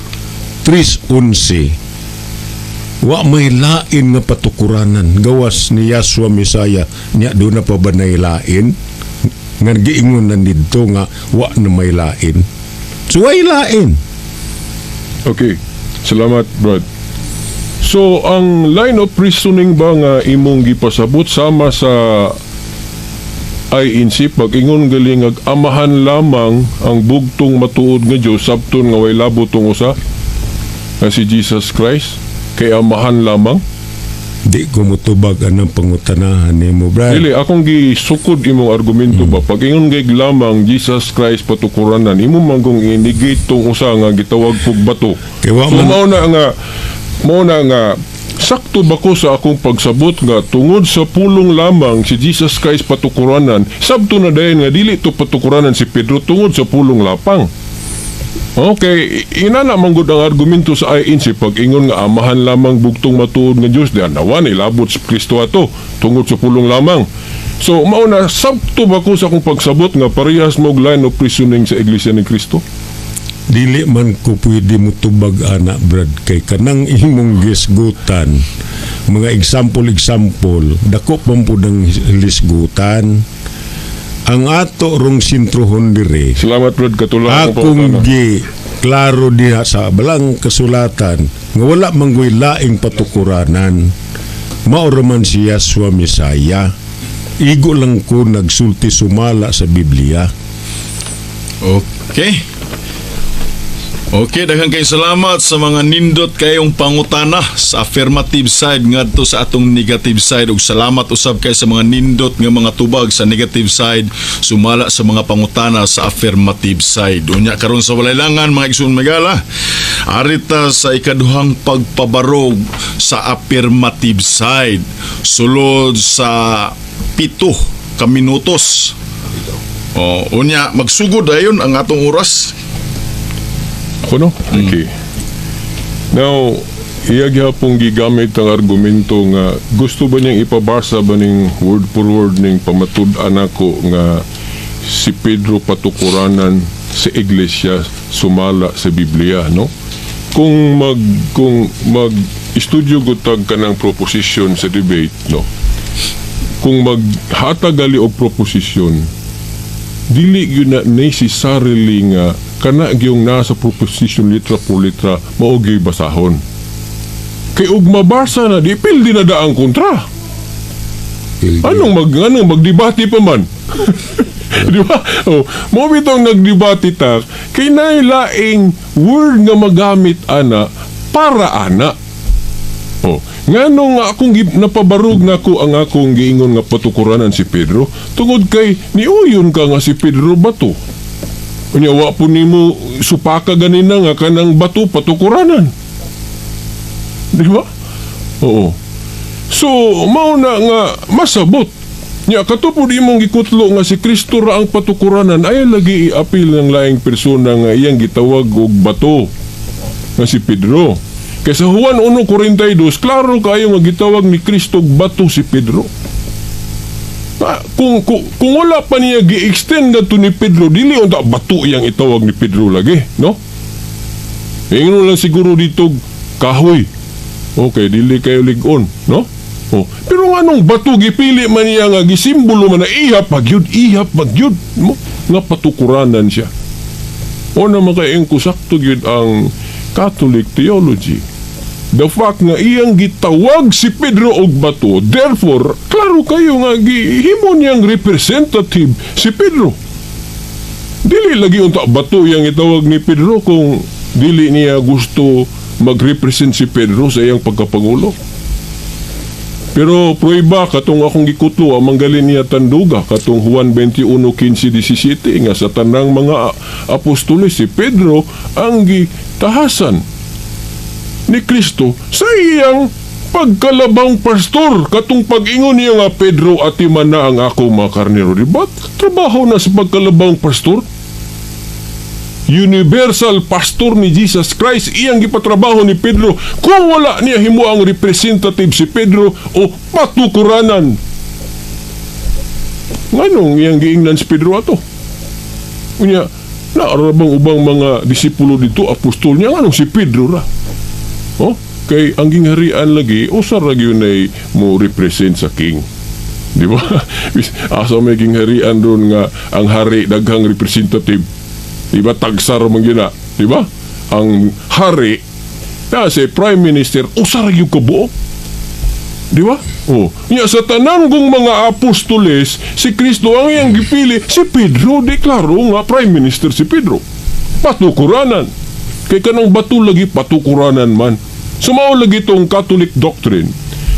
3:11, wa may lain nga patukuranan gawas ni Yahshua Messiah. Nya duna pa ba nay lain nga giingon na didto nga wa na may lain? So way lain. Okay. Salamat, Brad. So, ang line of reasoning ba nga imong gipasabot sama sa INC, pag ingon gali nga Amahan lamang ang bugtong matuod nga Dios, sabton nga way labot tong usa nga si Jesus Christ, kay Amahan lamang? Di ko motubag anang pangutanahan nimo, Brad. Dili, akong gisukod imong argumento ba. Pag ingon gay lamang Jesus Christ patukuranan, imo man kung i-negate tong usa nga gitawag kog bato. Kay wa So mao na nga sakto ba ko sa akong pagsabot nga tungod sa pulong lamang si Jesus Christ patukuranan, sabto na dayon nga dili to patukuranan si Pedro tungod sa pulong lapang? Okay, inana man gud ang argumento sa INC. Pag ingon nga Amahan lamang bugtong matuod nga Dios, diyan nawa ni labot si Kristo ato tungod sa pulong lamang. So mao na, sabto ba ko sa akong pagsabot nga parehas mo og line of reasoning sa Iglesia ni Cristo? Dili man ko pwede mo tubag ana, Brad, kay kanang imong gisgutan, mga example example, dako pa pud ang lisgutan. Ang ato rong sintruhon dire, Salamat, Brad, katulad akong gi klaro diha sa balang kasulatan nga wala manggoy laing patukuranan, mao ra man si Yahshua Messiah. Igo lang ko nagsulti sumala sa Biblia. Okay. Okay, daghang kay salamat sa mga nindot kayong pangutana sa affirmative side ngadto sa atong negative side, ug salamat usab kay sa mga nindot nga mga tubag sa negative side sumala sa mga pangutana sa affirmative side. Unya karon sa walay langan, mga igsoon megala, arita sa ikaduhang pagpabarog sa affirmative side sulod sa 7 ka minutos. Oh, unya magsugod ayon ang atong oras. Ako, no? Okay. Now, iya gihapong gigamit ang argumento nga gusto ba niyang ipabasa ba ning word for word ning pamatud-an ako nga si Pedro patukuranan sa iglesia sumala sa Biblia, no? Kung mag istudyo gutag ka ng proposition sa debate, no? Kung maghatag gali og proposition, dili gyud na necessarily nga kana gyung nasa proposition litra por litra mao gyud basahon. Kay ug mabasa na, di pildi na da ang kontra. Anong magdebate pa man? Di ba? Oh, mo bitong nagdebate ta kay naay laing word nga magamit ana para ana. Oh, ngano nga akong napabarog nako ang akong giingon nga patukuranan si Pedro tungod kay niuyon ka nga si Pedro bato. Unya wa po nimo supaka ganina nga kanang bato patukuranan. Di ba? Oo. So, mao na nga masabot. Nya katupod imong gikutlo nga si Kristo ra ang patukuranan, ay lagi iapil ng laing persona nga iyang gitawag og bato nga si Pedro. Kay sa Juan 1:42, klaro kayo nga gitawag ni Kristo og bato si Pedro. Ah, kung wala pa niya gi-extend ngadto ni Pedro, dili unta bato iyang itawag ni Pedro lagi, no? Ingon lang siguro dito kahoy. Okay, dili kayo ligon, no? Oh. Pero nganong bato gipili man niya nga gisimbolo man na iya pagyud mo nga patukuranan siya? O na makaing ko sakto gyud ang Catholic theology. The fact nga iyang gitawag si Pedro og bato, therefore, klaro kayo nga gihimo niyang representative si Pedro. Dili lagi unta bato iyang itawag ni Pedro kung dili niya gusto mag-represent si Pedro sa iyang pagkapangulo. Pero prueba katong akong gikutlo ang manggalin niya tanduga katong Juan 21:15-17 nga sa tanang mga apostoles, si Pedro ang gitahasan ni Kristo sa iyang Pagkalabang pastor, katong pag-ingon niya nga, "Pedro, atiman na ang ako mga karnero," di ba? Trabaho na sa pagkalabang pastor. Universal pastor ni Jesus Christ iyang gipatrabaho ni Pedro. Kung wala niya himo ang representative si Pedro o patukuranan, nganong iyang giingnan si Pedro ato? Unya, naa ra bang ubang mga disipulo dito, apostol niya, nganong si Pedro ra? Oh, kay ang gingharian lagi usa ra gyud nay mo represent sa king. Di ba? Asa may gingharian doon nga ang hari daghang representative? Di ba tagsar man gyud na, di ba? Ang hari na si prime minister, usa ra gyud kabuok. Di ba? Oh, nya sa tanan kong mga apostoles, si Kristo ang iyang gipili, si Pedro, di klaro nga prime minister si Pedro. Patukuranan. Kay kanang bato lagi patukuranan man. Sumao lagi tong Catholic doctrine.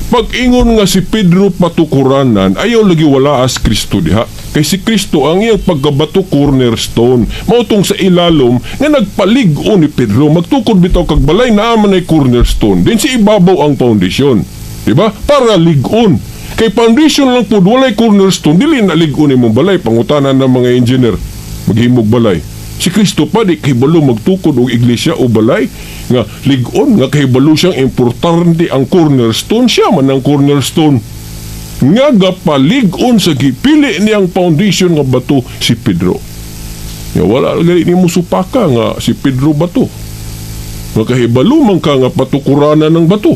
Pag ingon nga si Pedro patukuranan, ayaw lagi wala as Kristo diha. Kay si Kristo ang iyang pagkabato, cornerstone. Mao tong sa ilalom nga nagpalig-o ni Pedro. Magtukod bitaw kag balay, naa man ay cornerstone. Din si ibabaw ang foundation. Di ba? Para lig-on. Kay foundation lang po, walay cornerstone, dili na lig-on imong balay. Pangutanan ng mga engineer, maghimog balay. Si Kristo pa di kahibalo magtukod og iglesia o balay nga lig-on, nga kahibalo siyang importante ang cornerstone, siya man ang cornerstone nga gapalig-on sa gipili niyang foundation nga bato, si Pedro. Nga wala gali nimo supaka nga si Pedro bato. Nga kahibalo man ka nga patukuranan ng bato.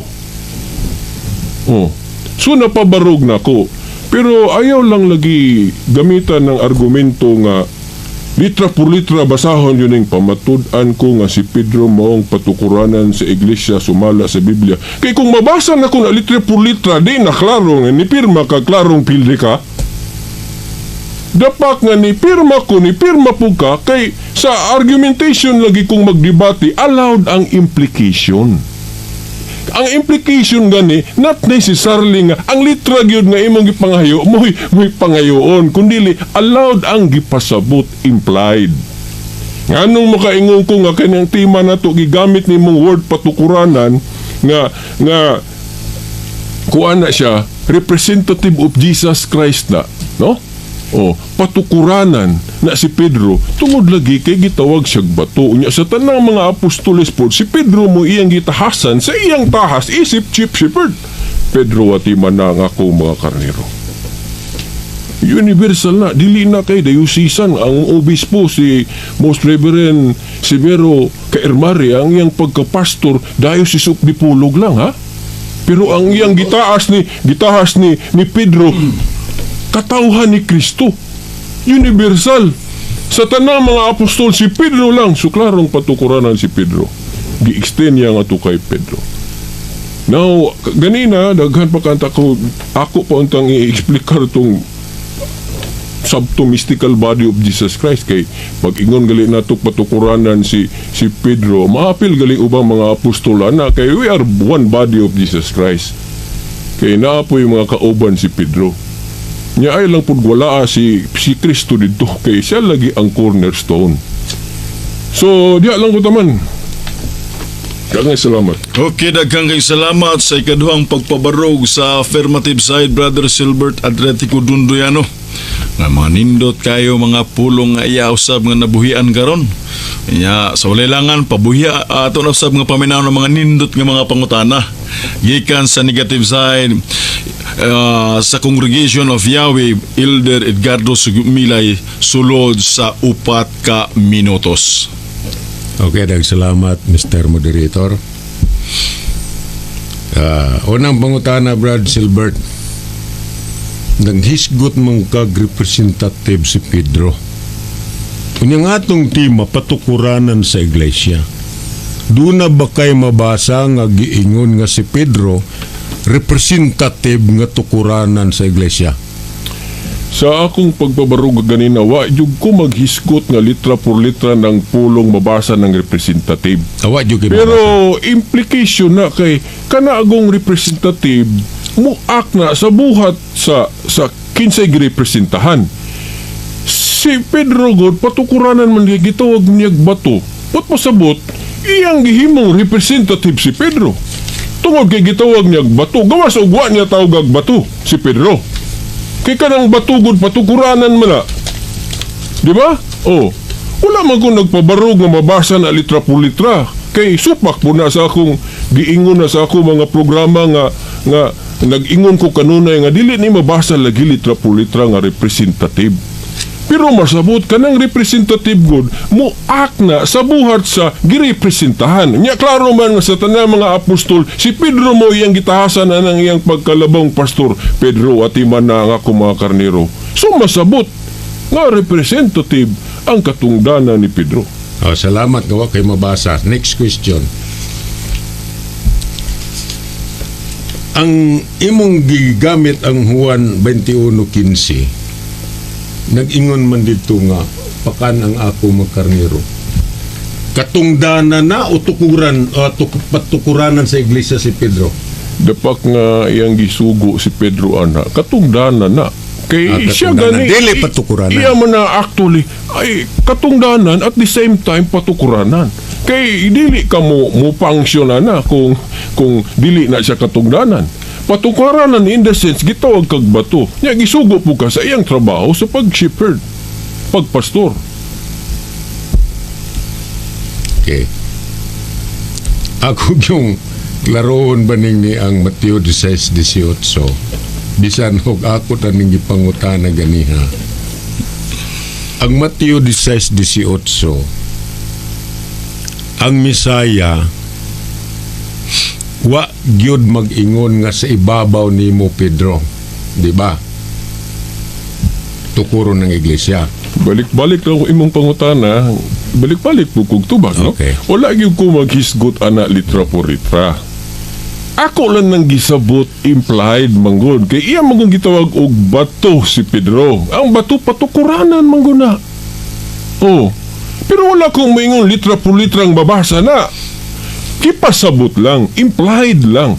Oh. So napabarog na ko. Pero ayaw lang lagi gamitan ng argumento nga litra por litra basahon yun yung pamatud-an ko nga si Pedro maong patukuranan sa iglesia sumala sa Biblia. Kay kung mabasa na ko na litra por litra, di na klaro nga nipirma ka, klarong pildi ka. Dapat nga ni pirma ko, ni pirma po ka, kay sa argumentation lagi kung magdebate, allowed ang implication. Ang implication gani, not necessarily nga ang litra gyud nga imong gipangayo mo'y pangayoon, kundili allowed ang gipasabot, implied. Nganong makaingon ko nga kanyang tema nato gigamit nimong word patukuranan nga kuan na siya, representative of Jesus Christ na, no? Oh, patukuranan na si Pedro tungod lagi kay gitawag siyag bato. Unya sa tanang mga apostoles pod, si Pedro mo iyang gitahasan sa iyang tahas isip chief shepherd. "Pedro, atiman na ang akong mga karnero." Universal na, dili na kay diocesan. Ang obispo, si Most Reverend Severo Caermari, ang iyang pagkapastor Diocese of Dipolog lang, ha. Pero ang iyang gitahas ni Pedro, katawhan ni Kristo, universal. Sa tanang mga apostol, si Pedro lang. So klarong patukuranan si Pedro, gi-extend niya nga to kay Pedro. Now, ganina daghan pa kanta ko, ako pa untang i-explikar tong sub to mystical body of Jesus Christ, kay pag ingon gali nato patukuranan si Pedro, maapil gali ubang mga apostola na, kay we are one body of Jesus Christ, kay naa po'y mga kauban si Pedro. Nya ay lang pud wala si Kristo didto, kay siya lagi ang cornerstone. So diya lang ko taman. Daghang salamat. Okay, daghang kay salamat sa ikaduhang pagpabarog sa affirmative side, Brother Silbert Adriatico Dundoyano. Nga mga nindot kayo mga pulong nga iya usab nga nabuhian karon. Nya sa walay langan pabuhiya ato na usab nga paminaw ng mga nindot nga mga pangutana. Gikan sa negative side, sa Congregation of Yahweh, Elder Edgardo Sumilay, sulod sa 4 ka minutos. Okay, dag salamat, Mr. Moderator. Unang pangutana, Brad Silbert. Naghisgot man kag representative si Pedro. Unya nga atong tema patukuranan sa iglesia. Duna ba kay mabasa nga giingon nga si Pedro representative nga tukuranan sa iglesia? Sa akong pagpabarog ganina, wa jud ko maghisgot nga litra por litra ng pulong mabasa ng representative. Awa jud kay Pero mabasa. Implication na kay kana agong representative muak na sa buhat sa kinsay girepresentahan. Si Pedro god patukuranan man kay gitawag niyag bato. Pot pasabot iyang gihimong representative si Pedro. Tungod kay gitawag niya bato, gawas og wa niya tawag bato si Pedro. Kay kanang bato gud patukuranan man na. Di ba? Oh. Wala man kong nagpabarog nga mabasa na litra por litra. Kay supak po na sa akong giingon na sa ako mga programa nga nga nag-ingon ko kanunay nga dili ni mabasa lagi litra por litra nga representative. Pero masabot kanang representative god mo act na sa buhat sa girepresentahan. Nya klaro man nga sa tanan mga apostol, si Pedro mo iyang gitahasan na ng iyang pagkalabong pastor. "Pedro, atiman na ang ako mga karnero." So masabot nga representative ang katungdanan ni Pedro. Oh, salamat nga wa kay mabasa. Next question. Ang imong gigamit ang Juan 21:15, nag-ingon man dito nga pakan ang ako magkarnero. Katungdanan na o tukuran o patukuranan sa iglesia si Pedro? Dapak nga iyang gisugo si Pedro ana, katungdanan na. Kay siya katungdanan. gani Dili patukuranan. Iya man na actually ay katungdanan, at the same time patukuranan. Kay dili ka mo mo function na kung dili na siya katungdanan. Patukuranan in the sense gitawag kag bato. Nya gisugo po ka sa iyang trabaho sa pag-shepherd, pagpastor. Okay. Ako yung klaroon ba ning ni ang Mateo 16:18. Bisan og ako taning gipangutana ganiha. Ang Mateo 16:18, ang Misaya wa gyud mag-ingon nga sa ibabaw nimo, Pedro, di ba? Tukuron ng iglesia. Balik-balik lang ko imong pangutana, balik-balik po kog tubag, no? Okay. Wala gyud ko maghisgot ana litra por litra. Ako lang nang gisabot implied manggod kay iya manggod gitawag og bato si Pedro. Ang bato patukuranan manggod na. Oh. Pero wala kong maingon litra por litra ang babasa na. Gipasabot lang, implied lang.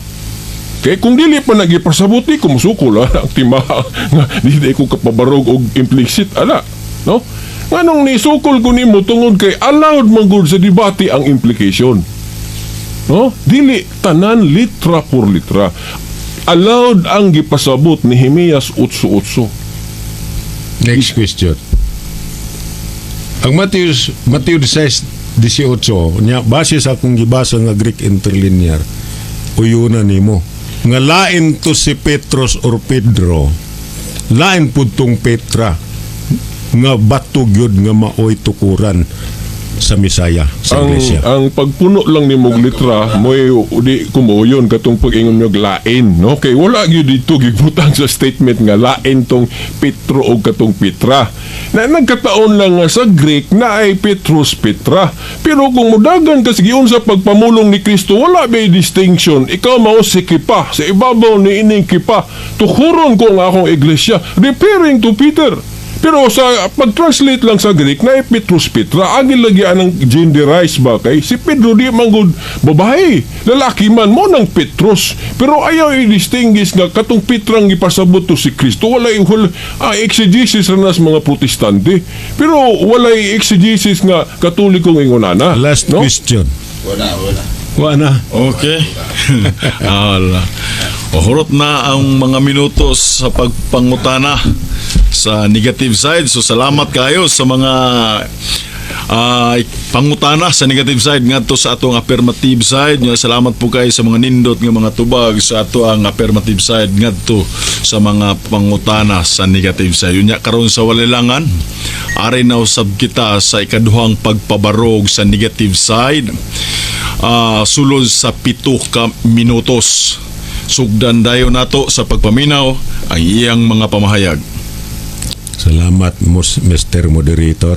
Kay kung dili pa nagipasabot, di ko musukol ang timaha nga dili ko kapabarog og implicit ala, no? Nganong nisukol ko nimo tungod kay allowed man gud sa debate ang implication. No? Dili tanan litra por litra. Allowed ang gipasabot ni Nehemias 8:8. Next question. Ang Mateo 16:18 nya, base sa akong gibasa nga Greek Interlinear, uyuna nimo nga lain to si Petros or Pedro, lain pud tong Petra nga bato gyud nga maoy tukuran sa Misaya sa Ang iglesia. Ang pagpuno lang ni mong litra mo'y di kumuyon katong pag-ingon mo lain, no? Kay wala gyud dito gibutang sa statement nga lain tong Petro o katong Petra. Na nagkataon lang nga sa Greek na ay Petros, Petra. Pero kung mudagan ka sige sa pagpamulong ni Kristo, wala may distinction. Ikaw mao si Kipa, sa ibabaw ni ining Kipa tukuron ko ang akong iglesia, referring to Peter. Pero sa pag-translate lang sa Greek na Petrus, Petra, ang gilagyan ng genderize ba kay si Pedro di man gud babae, lalaki man mo ng Petrus. Pero ayaw i-distinguish nga katong Petrang gipasabot to si Kristo. Walay wala, exegesis ra nas mga Protestante. Pero walay exegesis nga Katolikong ingonana. Last no? question. Wala, wala. Wa na. Okay. Ala. Hurot na ang mga minuto sa pagpangutana sa negative side. So salamat kayo sa mga pangutana sa negative side ngadto sa atong affirmative side. Nga salamat po kayo sa mga nindot nga mga tubag sa ato ang affirmative side ngadto sa mga pangutana sa negative side. Unya karon sa walilangan, ari na usab kita sa ikaduhang pagpabarog sa negative side. Sulod sa 7 ka minutos. Sugdan dayon nato sa pagpaminaw ang iyang mga pamahayag. Salamat, Mr. Moderator.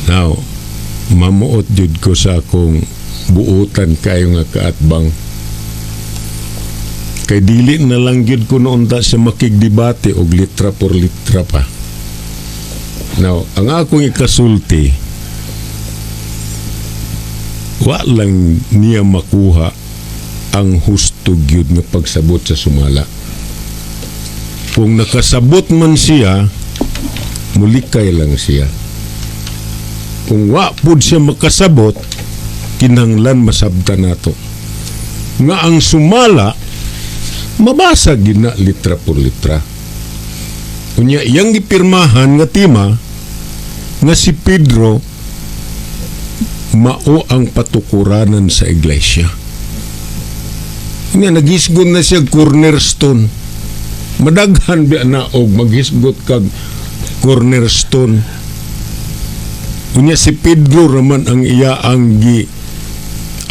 Now, mamuot jud ko sa akong buutan kayo nga kaatbang. Kay dili na lang gyud ko noon ta sa makigdebate og litra por litra pa. Now, ang akong ikasulti, wa lang niya makuha ang husto gyud nga pagsabot sa sumala. Kung nakasabot man siya, mulikay lang siya. Kung wa pud siya makasabot, kinahanglan masabtan nato. Nga ang sumala mabasa gid na litra por litra. Unya iyang gipirmahan nga tema nga si Pedro mao ang patukuranan sa iglesia. Nga naghisgot na siya cornerstone. Madaghan biya na og maghisgot kag cornerstone. Unya si Pedro raman ang iya ang gi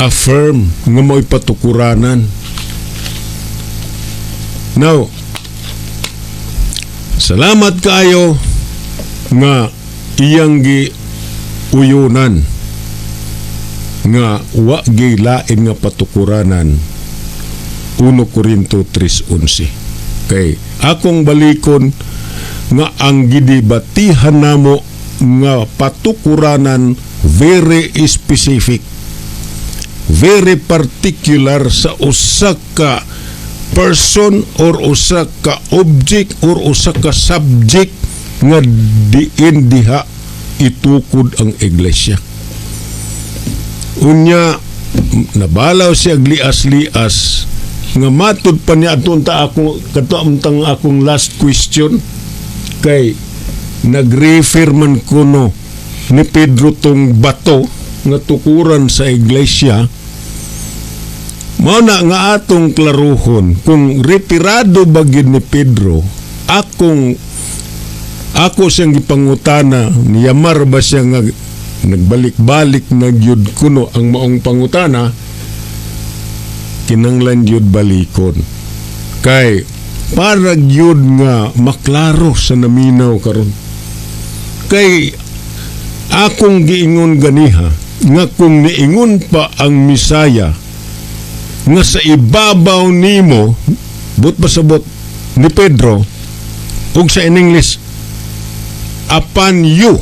affirm nga mao'y patukuranan. Now, salamat kaayo nga iyang gi uyunan nga wa gilain nga patukuranan, 1 Korinto 3:11. Kay akong balikon nga ang gidibatihan namo nga patukuranan, very specific, very particular sa usa ka person or usa ka object or usa ka subject nga diin diha itukod ang iglesia. Unya nabalaw siya lias-lias nga matud pa niya aton ta ako kadto amtang akong last question, kay nag-refer man kuno ni Pedro tong bato nga tukuran sa iglesia. Mao na nga atong klaruhon kung retirado ba gyud ni Pedro. Akong ako siyang gipangutana, niyamar ba siya nga nagbalik-balik na gyud kuno ang maong pangutana, kinanglan gyud balikon kay para gyud nga maklaro sa naminaw karon. Kay akong giingon ganiha nga kung niingon pa ang Misaya nga sa ibabaw nimo, but pasabot ni Pedro ug sa in English "upon you",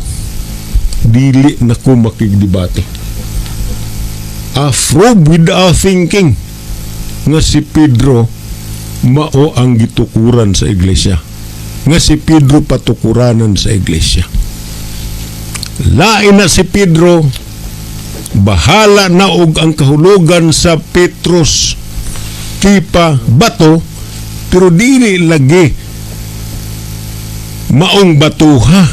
dili na ko makigdebate. Approve without thinking nga si Pedro mao ang gitukuran sa iglesia, nga si Pedro patukuranan sa iglesia. Lain na si Pedro, bahala na og ang kahulugan sa Petros, Kipa, bato, pero dili lagi maong batuha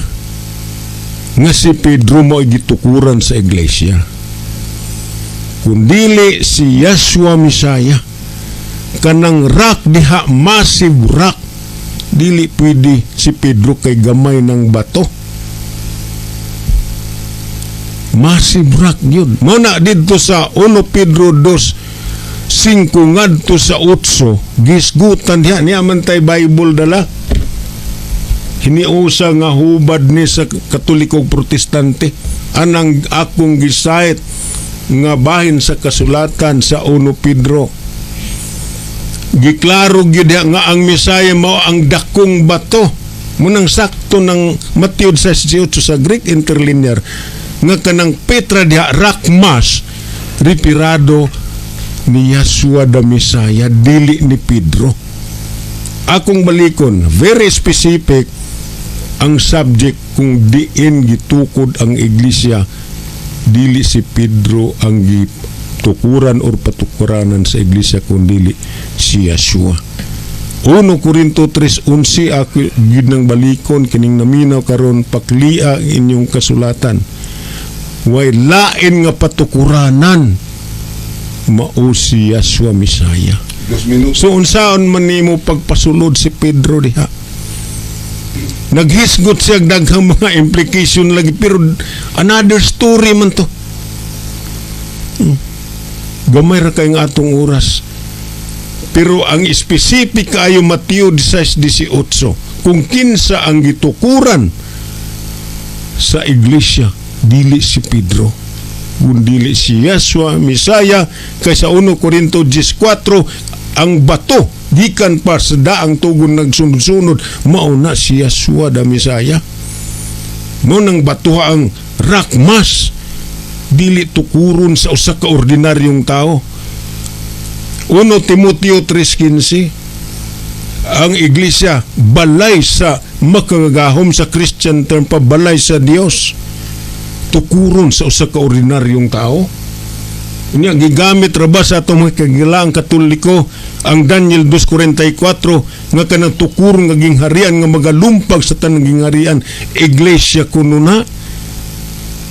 nga si Pedro mo gitukuran sa iglesia, kundili si Yeshua Messiah. Kanang rock diha, massive rock, dili pwede si Pedro kay gamay ng bato. Massive rock yun. Mao na didto sa 1 Pedro 2:5 ngadto sa 8, gisgutan diha niya man tay Bible dala. Hiniusa nga hubad ni sa Katoliko, Protestante, anang akong gisayt nga bahin sa kasulatan sa 1 Pedro. Giklaro gyud diha nga ang Mesaya mao ang dakong bato. Munang sakto ng Mateo 18 sa Greek Interlinear nga kanang Petra diha, rock mass, referado ni Yeshua the Messiah, dili ni Pedro. Akong balikon, very specific ang subject kung diin gitukod ang iglesia. Dili si Pedro ang gitukuran or patukuranan sa iglesia, kundi si Yeshua. 1 Korinto 3:11, ako gid nang balikon kining naminaw karon. Paklia ang inyong kasulatan. Way lain nga patukuranan, mao si Yeshua Messiah. 2 minutos. So unsaon man nimo pagpasulod si Pedro diha? Naghisgot siya daghang mga implication lagi, pero another story man to. Gamay ra kay nga atong oras. Pero ang specific kaayo, Mateo 16:18, kung kinsa ang gitukuran sa iglesia, dili si Pedro kundili si Yeshua Messiah, kay sa 1 Korinto 10:4, ang bato gikan pa sa daang tugon nagsunod-sunod, mao na si Yeshua the Messiah. Mo nang bato ang rock mass, dili tukuron sa usa ka ordinaryong tao. 1 Timoteo 3:15, ang iglesia balay sa makagagahom, sa Christian term pa, balay sa Dios, tukuron sa usa ka ordinaryong tao. Nya gigamit ra ba sa atong mga kagilaang Katoliko ang Daniel 2:44 nga kanang tukuro nga gingharian nga magalumpag sa tanang gingharian, iglesia kuno na?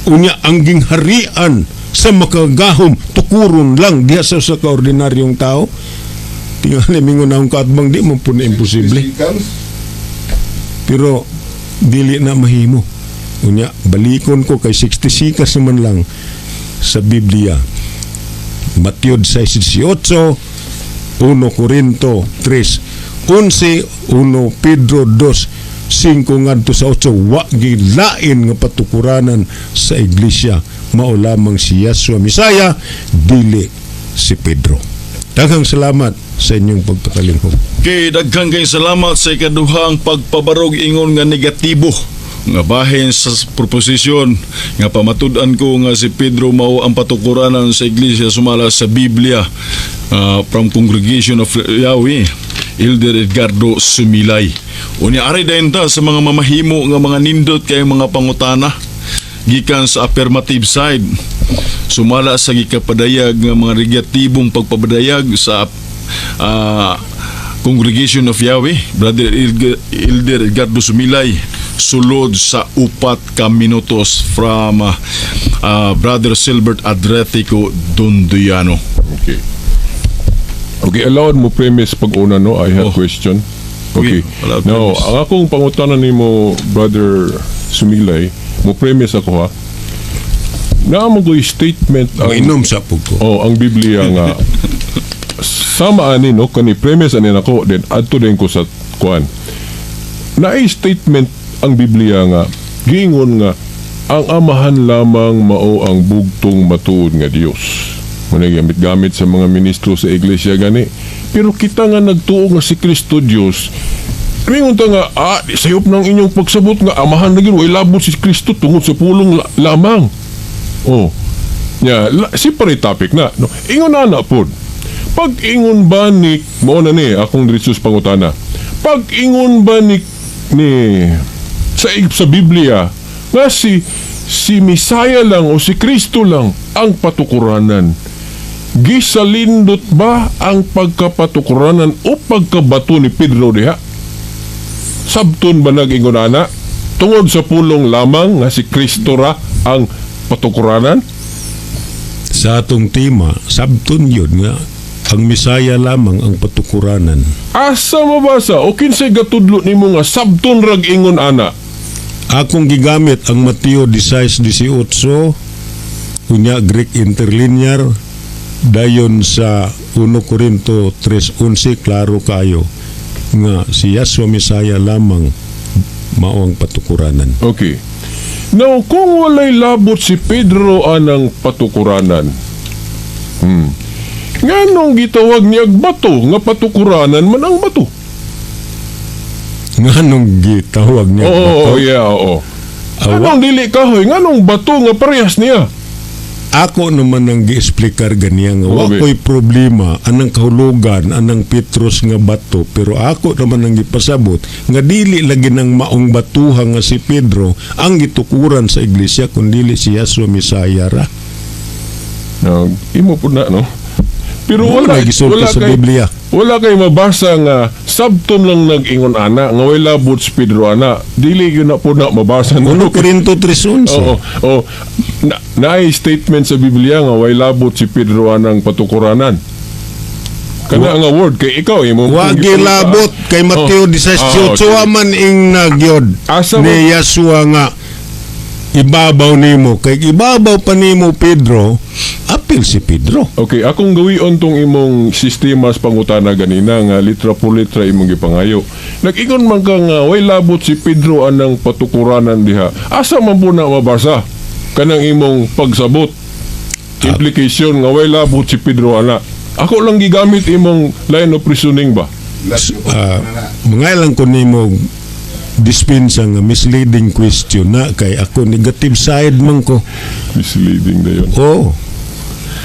Unya ang gingharian sa makagahom tukuron lang diha sa usa ka ordinaryong tao? Tingali mingon akong kaatbang, di man po na imposible. Seconds. Pero dili na mahimo. Unya balikon ko kay 60 seconds naman lang sa Biblia. Mateo 6:18, 1 Corinto 3:11, 1 Pedro 2:5 ngadto sa 8, wa gilain nga patukuranan sa iglesia, mao lamang si Yahshua Mesaya, dili si Pedro. Daghang salamat sa inyong pagpakalingkod. Okay, daghan kay salamat sa ikaduhang pagpabarog ingon nga negatibo nga bahin sa proposisyon nga pamatud-an ko nga si Pedro mao ang patukuranan sa iglesia sumala sa Biblia, from Congregation of Yahweh, Elder Edgardo Sumilay. Unya ari dayon ta sa mga mamahimo nga mga nindot kay mga pangutana gikan sa affirmative side sumala sa gikapadayag nga mga negatibong pagpapadayag sa Congregation of Yahweh, Brother Elder Edgardo Sumilay, sulod sa 4 ka minutos from Brother Silbert Adretico Dondoyano. Okay. Okay, allowed mo premise pag una, no? I have Oh. question. Okay. Okay, allowed Now, premise. ang akong pangutana nimo, Brother Sumilay, mo premise ako ha. Naa mo ko'y statement ang Mainom sa pug ko. Oh, ang Biblia nga sama ani, no, kani premise ani nako, then adto din ko sa kuan. Naay statement ang Biblia nga giingon nga ang Amahan lamang mao ang bugtong matuod nga Dios. Muna gamit-gamit sa mga ministro sa iglesia gani. Pero kita nga nagtuo nga si Kristo Dios, mingon ta nga, sayop ng inyong pagsabot nga Amahan na gyud, way labot si Kristo tungod sa pulong lamang. Oh. Ya, separate topic na. No? Ingon na na pod. Pag ingon ba ni, mao na ni akong diretso sa pangutana. Pag ingon ba ni sa Biblia nga si Misaya lang o si Kristo lang ang patukuranan, gisalindot ba ang pagkapatukuranan o pagkabato ni Pedro diha? Sabton ba nag-ingon ana? Tungod sa pulong lamang nga si Kristo ra ang patukuranan? Sa atong tema, sabton yun nga ang Misaya lamang ang patukuranan. Asa mabasa o kinsay gatudlo nimo nga sabton rag ingon ana? Akong gigamit ang Mateo 16:18, unya Greek Interlinear, dayon sa 1 Corinto 3:11, klaro kayo nga si Yahshua Mesaya lamang mao ang patukuranan. Okay. Now, kung walay labot si Pedro anang patukuranan, nganong gitawag niya bato nga patukuranan man ang bato? Nganong gitawag niya Oo, bato? oh, yeah, oo. Awa. Nganong dili kahoy, nganong bato nga parehas niya? Ako naman ang gi-explicar ganiya nga wa Okay. ko'y problema anang kahulugan anang Petros nga bato, pero ako naman ang gipasabot nga dili lagi ng maong batuha nga si Pedro ang gitukuran sa iglesia kun dili si Yahshua Mesaya ra. No, imo po na, no? Pero Mo wala na gisulti wala sa kay Biblia. Wala kay mabasa nga sabton lang nag-ingon ana nga way labot si Pedro ana. Dili gyud na po na mabasa, no? 1 Corinto 3:11. Oo, oo. Na, naay statement sa Biblia nga way labot si Pedro anang patukuranan. Kana nga word kay ikaw imo. Wa gilabot kay Mateo 16:18 Ah, okay. man ing nagyod Asa ni Yahshua nga ibabaw nimo, kay ibabaw pa nimo Pedro, apil si Pedro. Okay, akong gawion tong imong sistema sa pangutana ganina nga litra por litra imong gipangayo. Nag-ingon man ka nga way labot si Pedro anang patukuranan diha. Asa man po na mabasa kanang imong pagsabot? Implication nga way labot si Pedro ana. Ako lang gigamit imong line of reasoning ba? Mga lang ko nimo dispensa nga misleading question na kay ako negative side man ko. Misleading na yun. Oh.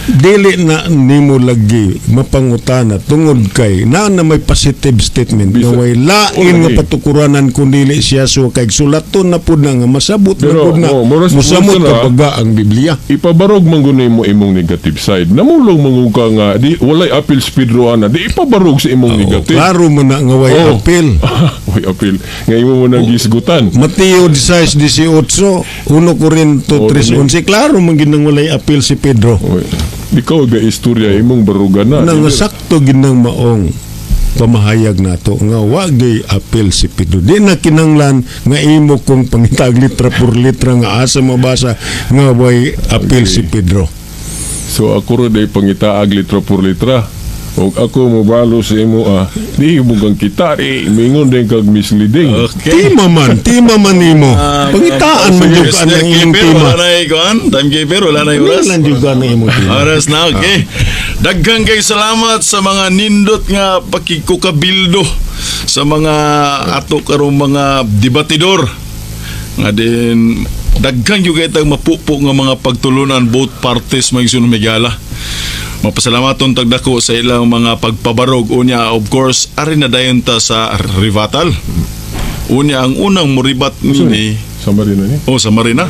Dili na nimo lagi mapangutana tungod kay na na may positive statement nga way lain nga Lagi. Patukuranan kun dili siya, so kay sulaton na pud na nga masabot na Pero, pud na oh, mosamot muras na. kabaga ang Biblia. Ipabarog man gud mo imong negative side. Namulong man gud ka nga di walay apil si Pedro ana, di ipabarog sa imong Oh, negative. klaro mo na nga way apil. Way apil nga imo mo nang gisgutan. Mateo 16:18, 1 Corinto 3:11, klaro man gid nang walay apil si Pedro. Oy, ikaw ga istorya imong barugan na. Na nga sakto ginang maong pamahayag nato nga wa gyud apil si Pedro. Di na kinanglan nga imo kong pangitag litra por litra nga asa mabasa nga way apil si Pedro. So ako ro day pangitaag litra por litra. Og ako mobalo sa imo ah, di mo kang kita di mingon din kag misleading. Okay. Tima man nimo. Pangitaan man jud ka ang imong Timekeeper, tima. wala na ikuan. Timekeeper, wala na oras. Wala jud ka ang imong tima. Oras na, okay. Daghang kay salamat sa mga nindot nga pakikukabildo sa mga ato karong mga debatidor. Nga din daghan gyud kay tag mapupo nga mga pagtulunan, both parties, mga migala. Mapasalamaton tagdako sa ilang mga pagpabarog. Unya, of course, ari na dayon ta sa rebuttal. Unya, ang unang muribat nini Summary na ni. Oh, sa Marina.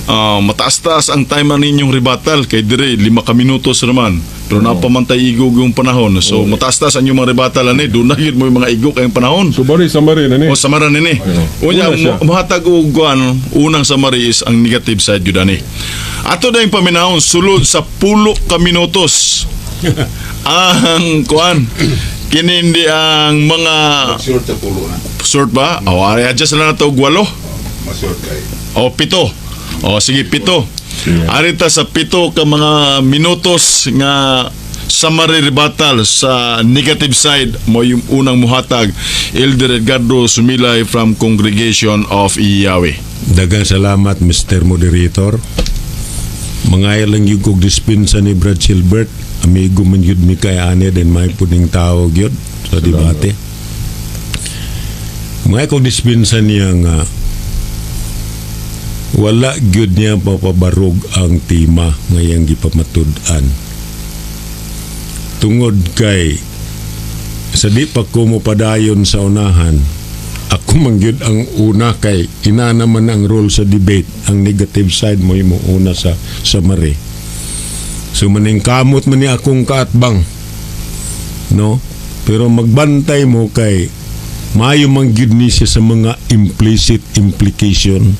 Ah, mataas-taas ang time na ninyong rebuttal kay dire 5 ka minutos naman. Pero napamantay igog yung panahon. So mataas-taas ang inyong mga rebuttal ani, doon na yun mo yung mga igog kayong panahon. So bari summary na ni. O summary nini. Oo. Unya Una siya. Muhatag og kuan, unang summary is ang negative side yun ani. Ato na yung paminahon sulod sa 10 ka minutos. Ang kuan kini hindi ang mga Short sa 10 na. Short ba? O, adjust na na to og 8. Mas-short kay. O, 7. O, sige, 7. Sige. Arita sa 7 ka mga minutos nga summary rebuttal sa negative side mo, yung unang muhatag, Elder Edgardo Sumilay from Congregation of Yahweh. Daghang salamat, Mr. Moderator. Mga lang yung kog dispensa ni Brad Silbert. Amigo man yun mi kay ane din may puning tao gyud sa debate. Mga kog dispensa niya nga wala gyud niya papabarog ang tema ngayang gipamatud-an. Tungod kay sa di pa ko mo padayon sa unahan, ako man gyud ang una kay ina naman ang role sa debate, ang negative side mo imo una sa summary. So maning kamot man ni akong kaatbang, no? Pero magbantay mo kay maayo man gyud ni siya sa mga implicit implication,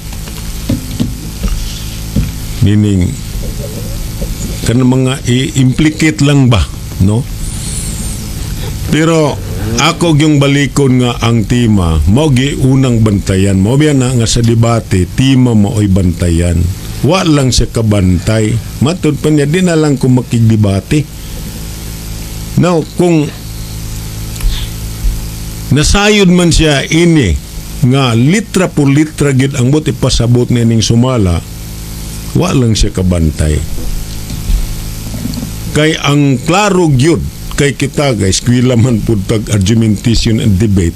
meaning kanang mga i-implicate lang ba, no? Pero ako yung balikon nga ang tema mao gi unang bantayan mo biya na nga sa debate tema mo oy bantayan. Wa lang siya kabantay, matud pa niya di na lang ko makigdebate. Now kung nasayod man siya ini nga litra por litra gid ang buot ipasabot nining sumala, wa lang siya kabantay kay ang klaro gyud kay kita guys eskwela man pud tag argumentation and debate,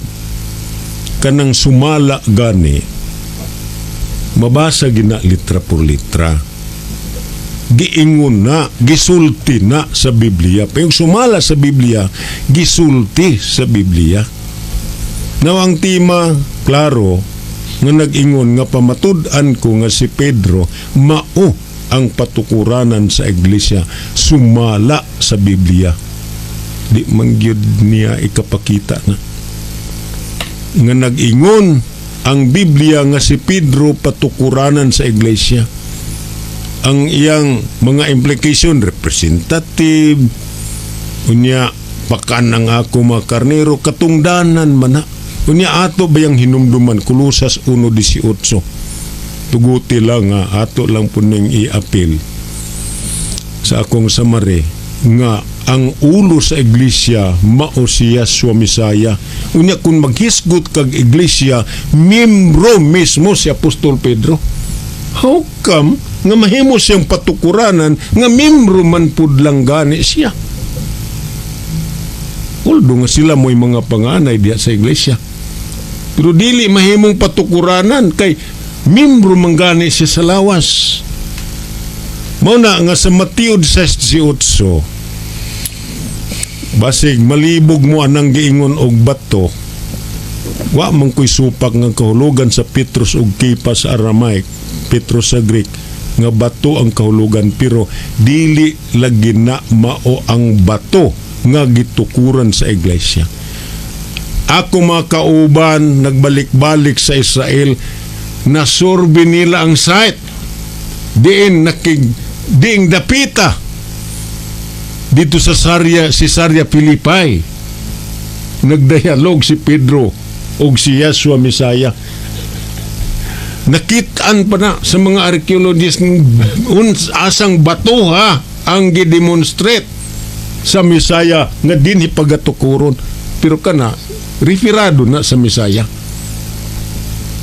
kanang sumala gani mabasa gina litra por litra, giingon na, gisulti na sa Biblia. Pero yung sumala sa Biblia, gisulti sa Biblia. Now ang tema klaro nga nag-ingon nga pamatud-an ko nga si Pedro mao ang patukuranan sa iglesia, sumala sa Biblia. Di man gyud niya ikapakita na nga nag-ingon ang Biblia nga si Pedro patukuranan sa iglesia. Ang iyang mga implication, representative, unya pakan ang ako mga karnero, katungdanan man na. Unya ato ba yung hinumduman Kolosas 1:18? Tuguti lang nga ato lang po ning i-appeal sa akong summary nga ang ulo sa iglesia mao si Yahshua Mesaya. Unya kung maghisgot kag iglesia, membro mismo si Apostol Pedro. How come nga mahimo siyang patukuranan nga membro man pud lang gani siya? Although nga sila mo'y mga panganay diya sa iglesia. Pero dili mahimong patukuranan kay membro man gani siya sa lawas. Mao na nga sa Mateo 18, basig malibog mo anang giingon og bato, wa man ko'y supak nga kahulugan sa Petros ug Kepa sa Aramaic, Petros sa Greek, nga bato ang kahulugan, pero dili lagi na mao ang bato nga gitukuran sa iglesia. Ako mga kauban nagbalik-balik sa Israel, nasurvey nila ang site diin nakig diing dapita dito sa Sarya, Caesarea Philippi, nagdialog si Pedro og si Yeshua Mesaya. Nakitaan pa na sa mga archaeologists asang bato ha ang gidemonstrate sa Mesaya nga dinhi pagatukuron, pero kana referado na sa Mesaya.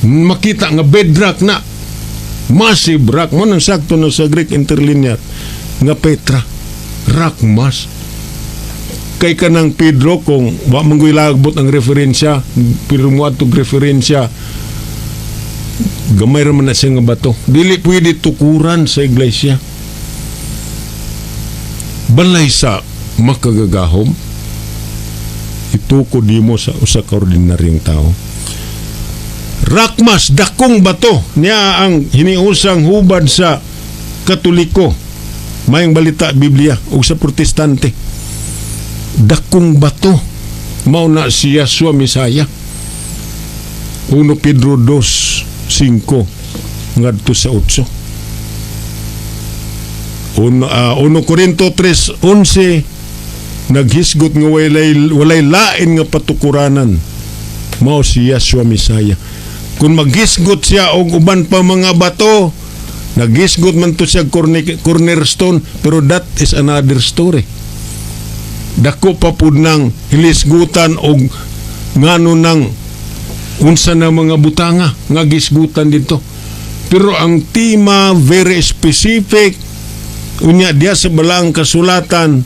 Makita nga bedrock na, massive rock mo nang sakto na sa Greek Interlinear nga Petra, rock mass. Kay kanang Pedro, kung wa man ko'y lagbot ang referensya, pero mo atong referensya, gamay ra man na siya nga bato, dili pwede tukuran sa iglesia. Balay sa Makagagahom, itukod nimo sa usa ka ordinaryong tao. Rock mass, dakong bato niya ang hiniusang hubad sa Katoliko, Maayong Balita, Biblia, ug sa Protestante. Dakong bato, mao na si Yeshua Mesaya. 1 Pedro 2:5 ngadto sa 8. 1 Corinto 3:11 naghisgot nga walay lain nga patukuranan, mao si Yeshua Mesaya. Kung maghisgot siya og uban pa mga bato, naghisgot man to siya cornerstone, pero that is another story. Dako pa pud nang hilisgutan og ngano nang unsa na mga butanga nga gisgutan dito, pero ang tema very specific. Unya diya sa Balaang Kasulatan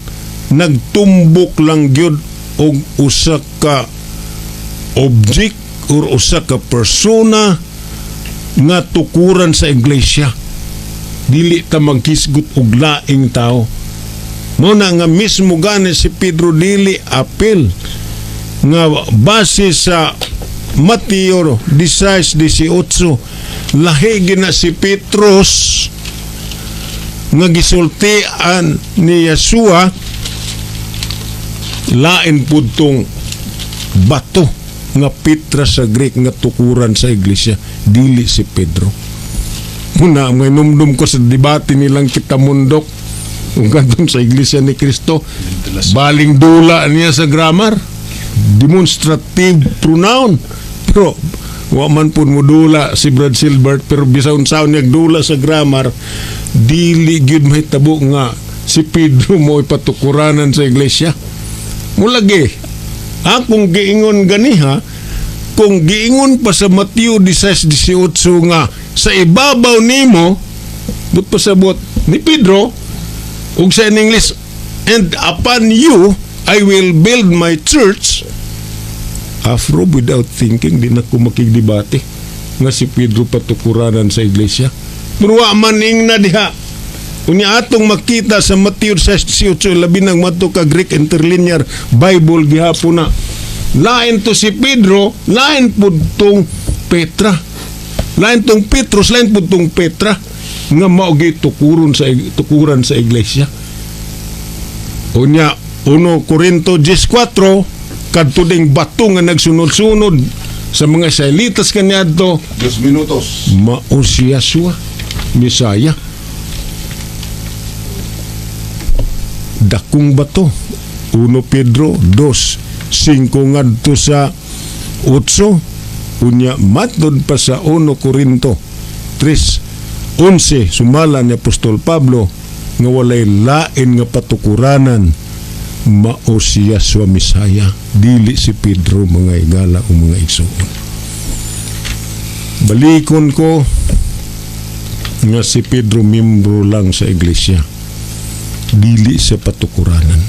nagtumbok lang gyud og usa ka object or usa ka persona nga tukuran sa iglesia. Dili ta maghisgot og laing tao. Mao na nga mismo gani si Pedro dili apil nga base sa Mateo 16:18, lahi gina si Petros nga gisultian ni Yeshua, lain pud tong bato nga Petra sa Greek nga tukuran sa iglesia, dili si Pedro. Muna may numdum ko sa debate nilang kita mundok ug kadtong sa Iglesia ni Cristo, baling dula niya sa grammar, demonstrative pronoun, pero wa man pud mo dula si Brad Silbert. Pero bisan unsaon niya dula sa grammar, dili gyud mahitabo nga si Pedro mo ipatukuranan sa iglesia. Mulagi akong giingon ganiha, kung giingon pa sa Mateo 16:18 nga sa ibabaw nimo, but pasabot ni Pedro ug sa in English, "And upon you I will build my church," afro without thinking di na ko makigdebate nga si Pedro patukuranan sa iglesia. Pero wa man ingna diha. Unya atong makita sa Mateo 6:18, labi nang mato ka Greek Interlinear Bible gihapon na lain to si Pedro, lain pud tong Petra. Lain tong Petros, lain pud tong Petra nga mao tukuran sa iglesia. Unya 1 Corinto 10:4, kadto ding bato nga nagsunod-sunod sa mga Israelitas kaniadto, 2 minutos. Mao si Yeshua Mesaya. Dakong bato, 1 Pedro 2:5 ngadto sa 8. Unya matod pa sa 1 Corinto 3:11, sumala ni Apostol Pablo nga walay lain nga patukuranan, mao si Yeshua Mesaya, dili si Pedro, mga igala o mga igsuon. Balikon ko nga si Pedro membro lang sa iglesia, dili sa patukuranan.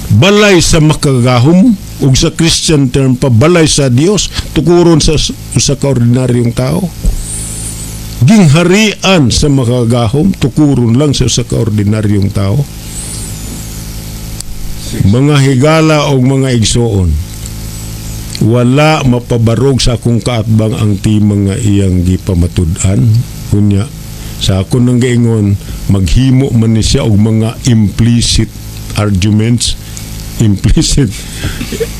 Balay sa Makagagahom ug sa Christian term pa balay sa Dios, tukuron sa usa ka ordinaryong tao. Gingharian sa Makagagahom, tukuron lang sa usa ka ordinaryong tao. Mga higala o mga igsoon, wala mapabarog sa akong kaatbang ang tema nga iyang gipamatud-an. Unya, sa akon nang gaingon, maghimo man ni siya og mga implicit arguments, implicit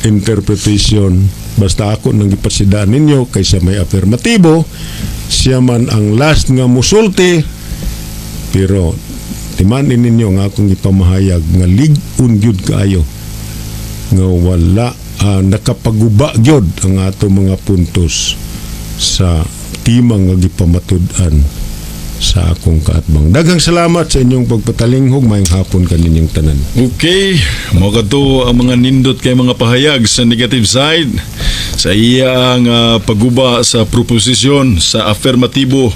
interpretation. Basta ako nang gipasidaan ninyo kaysa may afirmatibo, siya man ang last nga musulti, pero timanin ninyo nga akong ipamahayag nga lig-on gyud kaayo nga wala nakapaguba gyud ang ato mga puntos sa tema nga gipamatud-an sa akong kaatbang. Daghang salamat sa inyong pagpatalinghog. Maayong hapon kaninyong tanan. Okay, mao kadto ang mga nindot kay mga pahayag sa negative side sa iyang pagguba sa proposisyon sa afirmatibo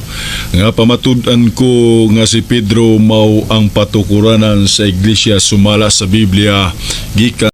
nga pamatud-an ko nga si Pedro mao ang patukuranan sa iglesia sumala sa Biblia gikan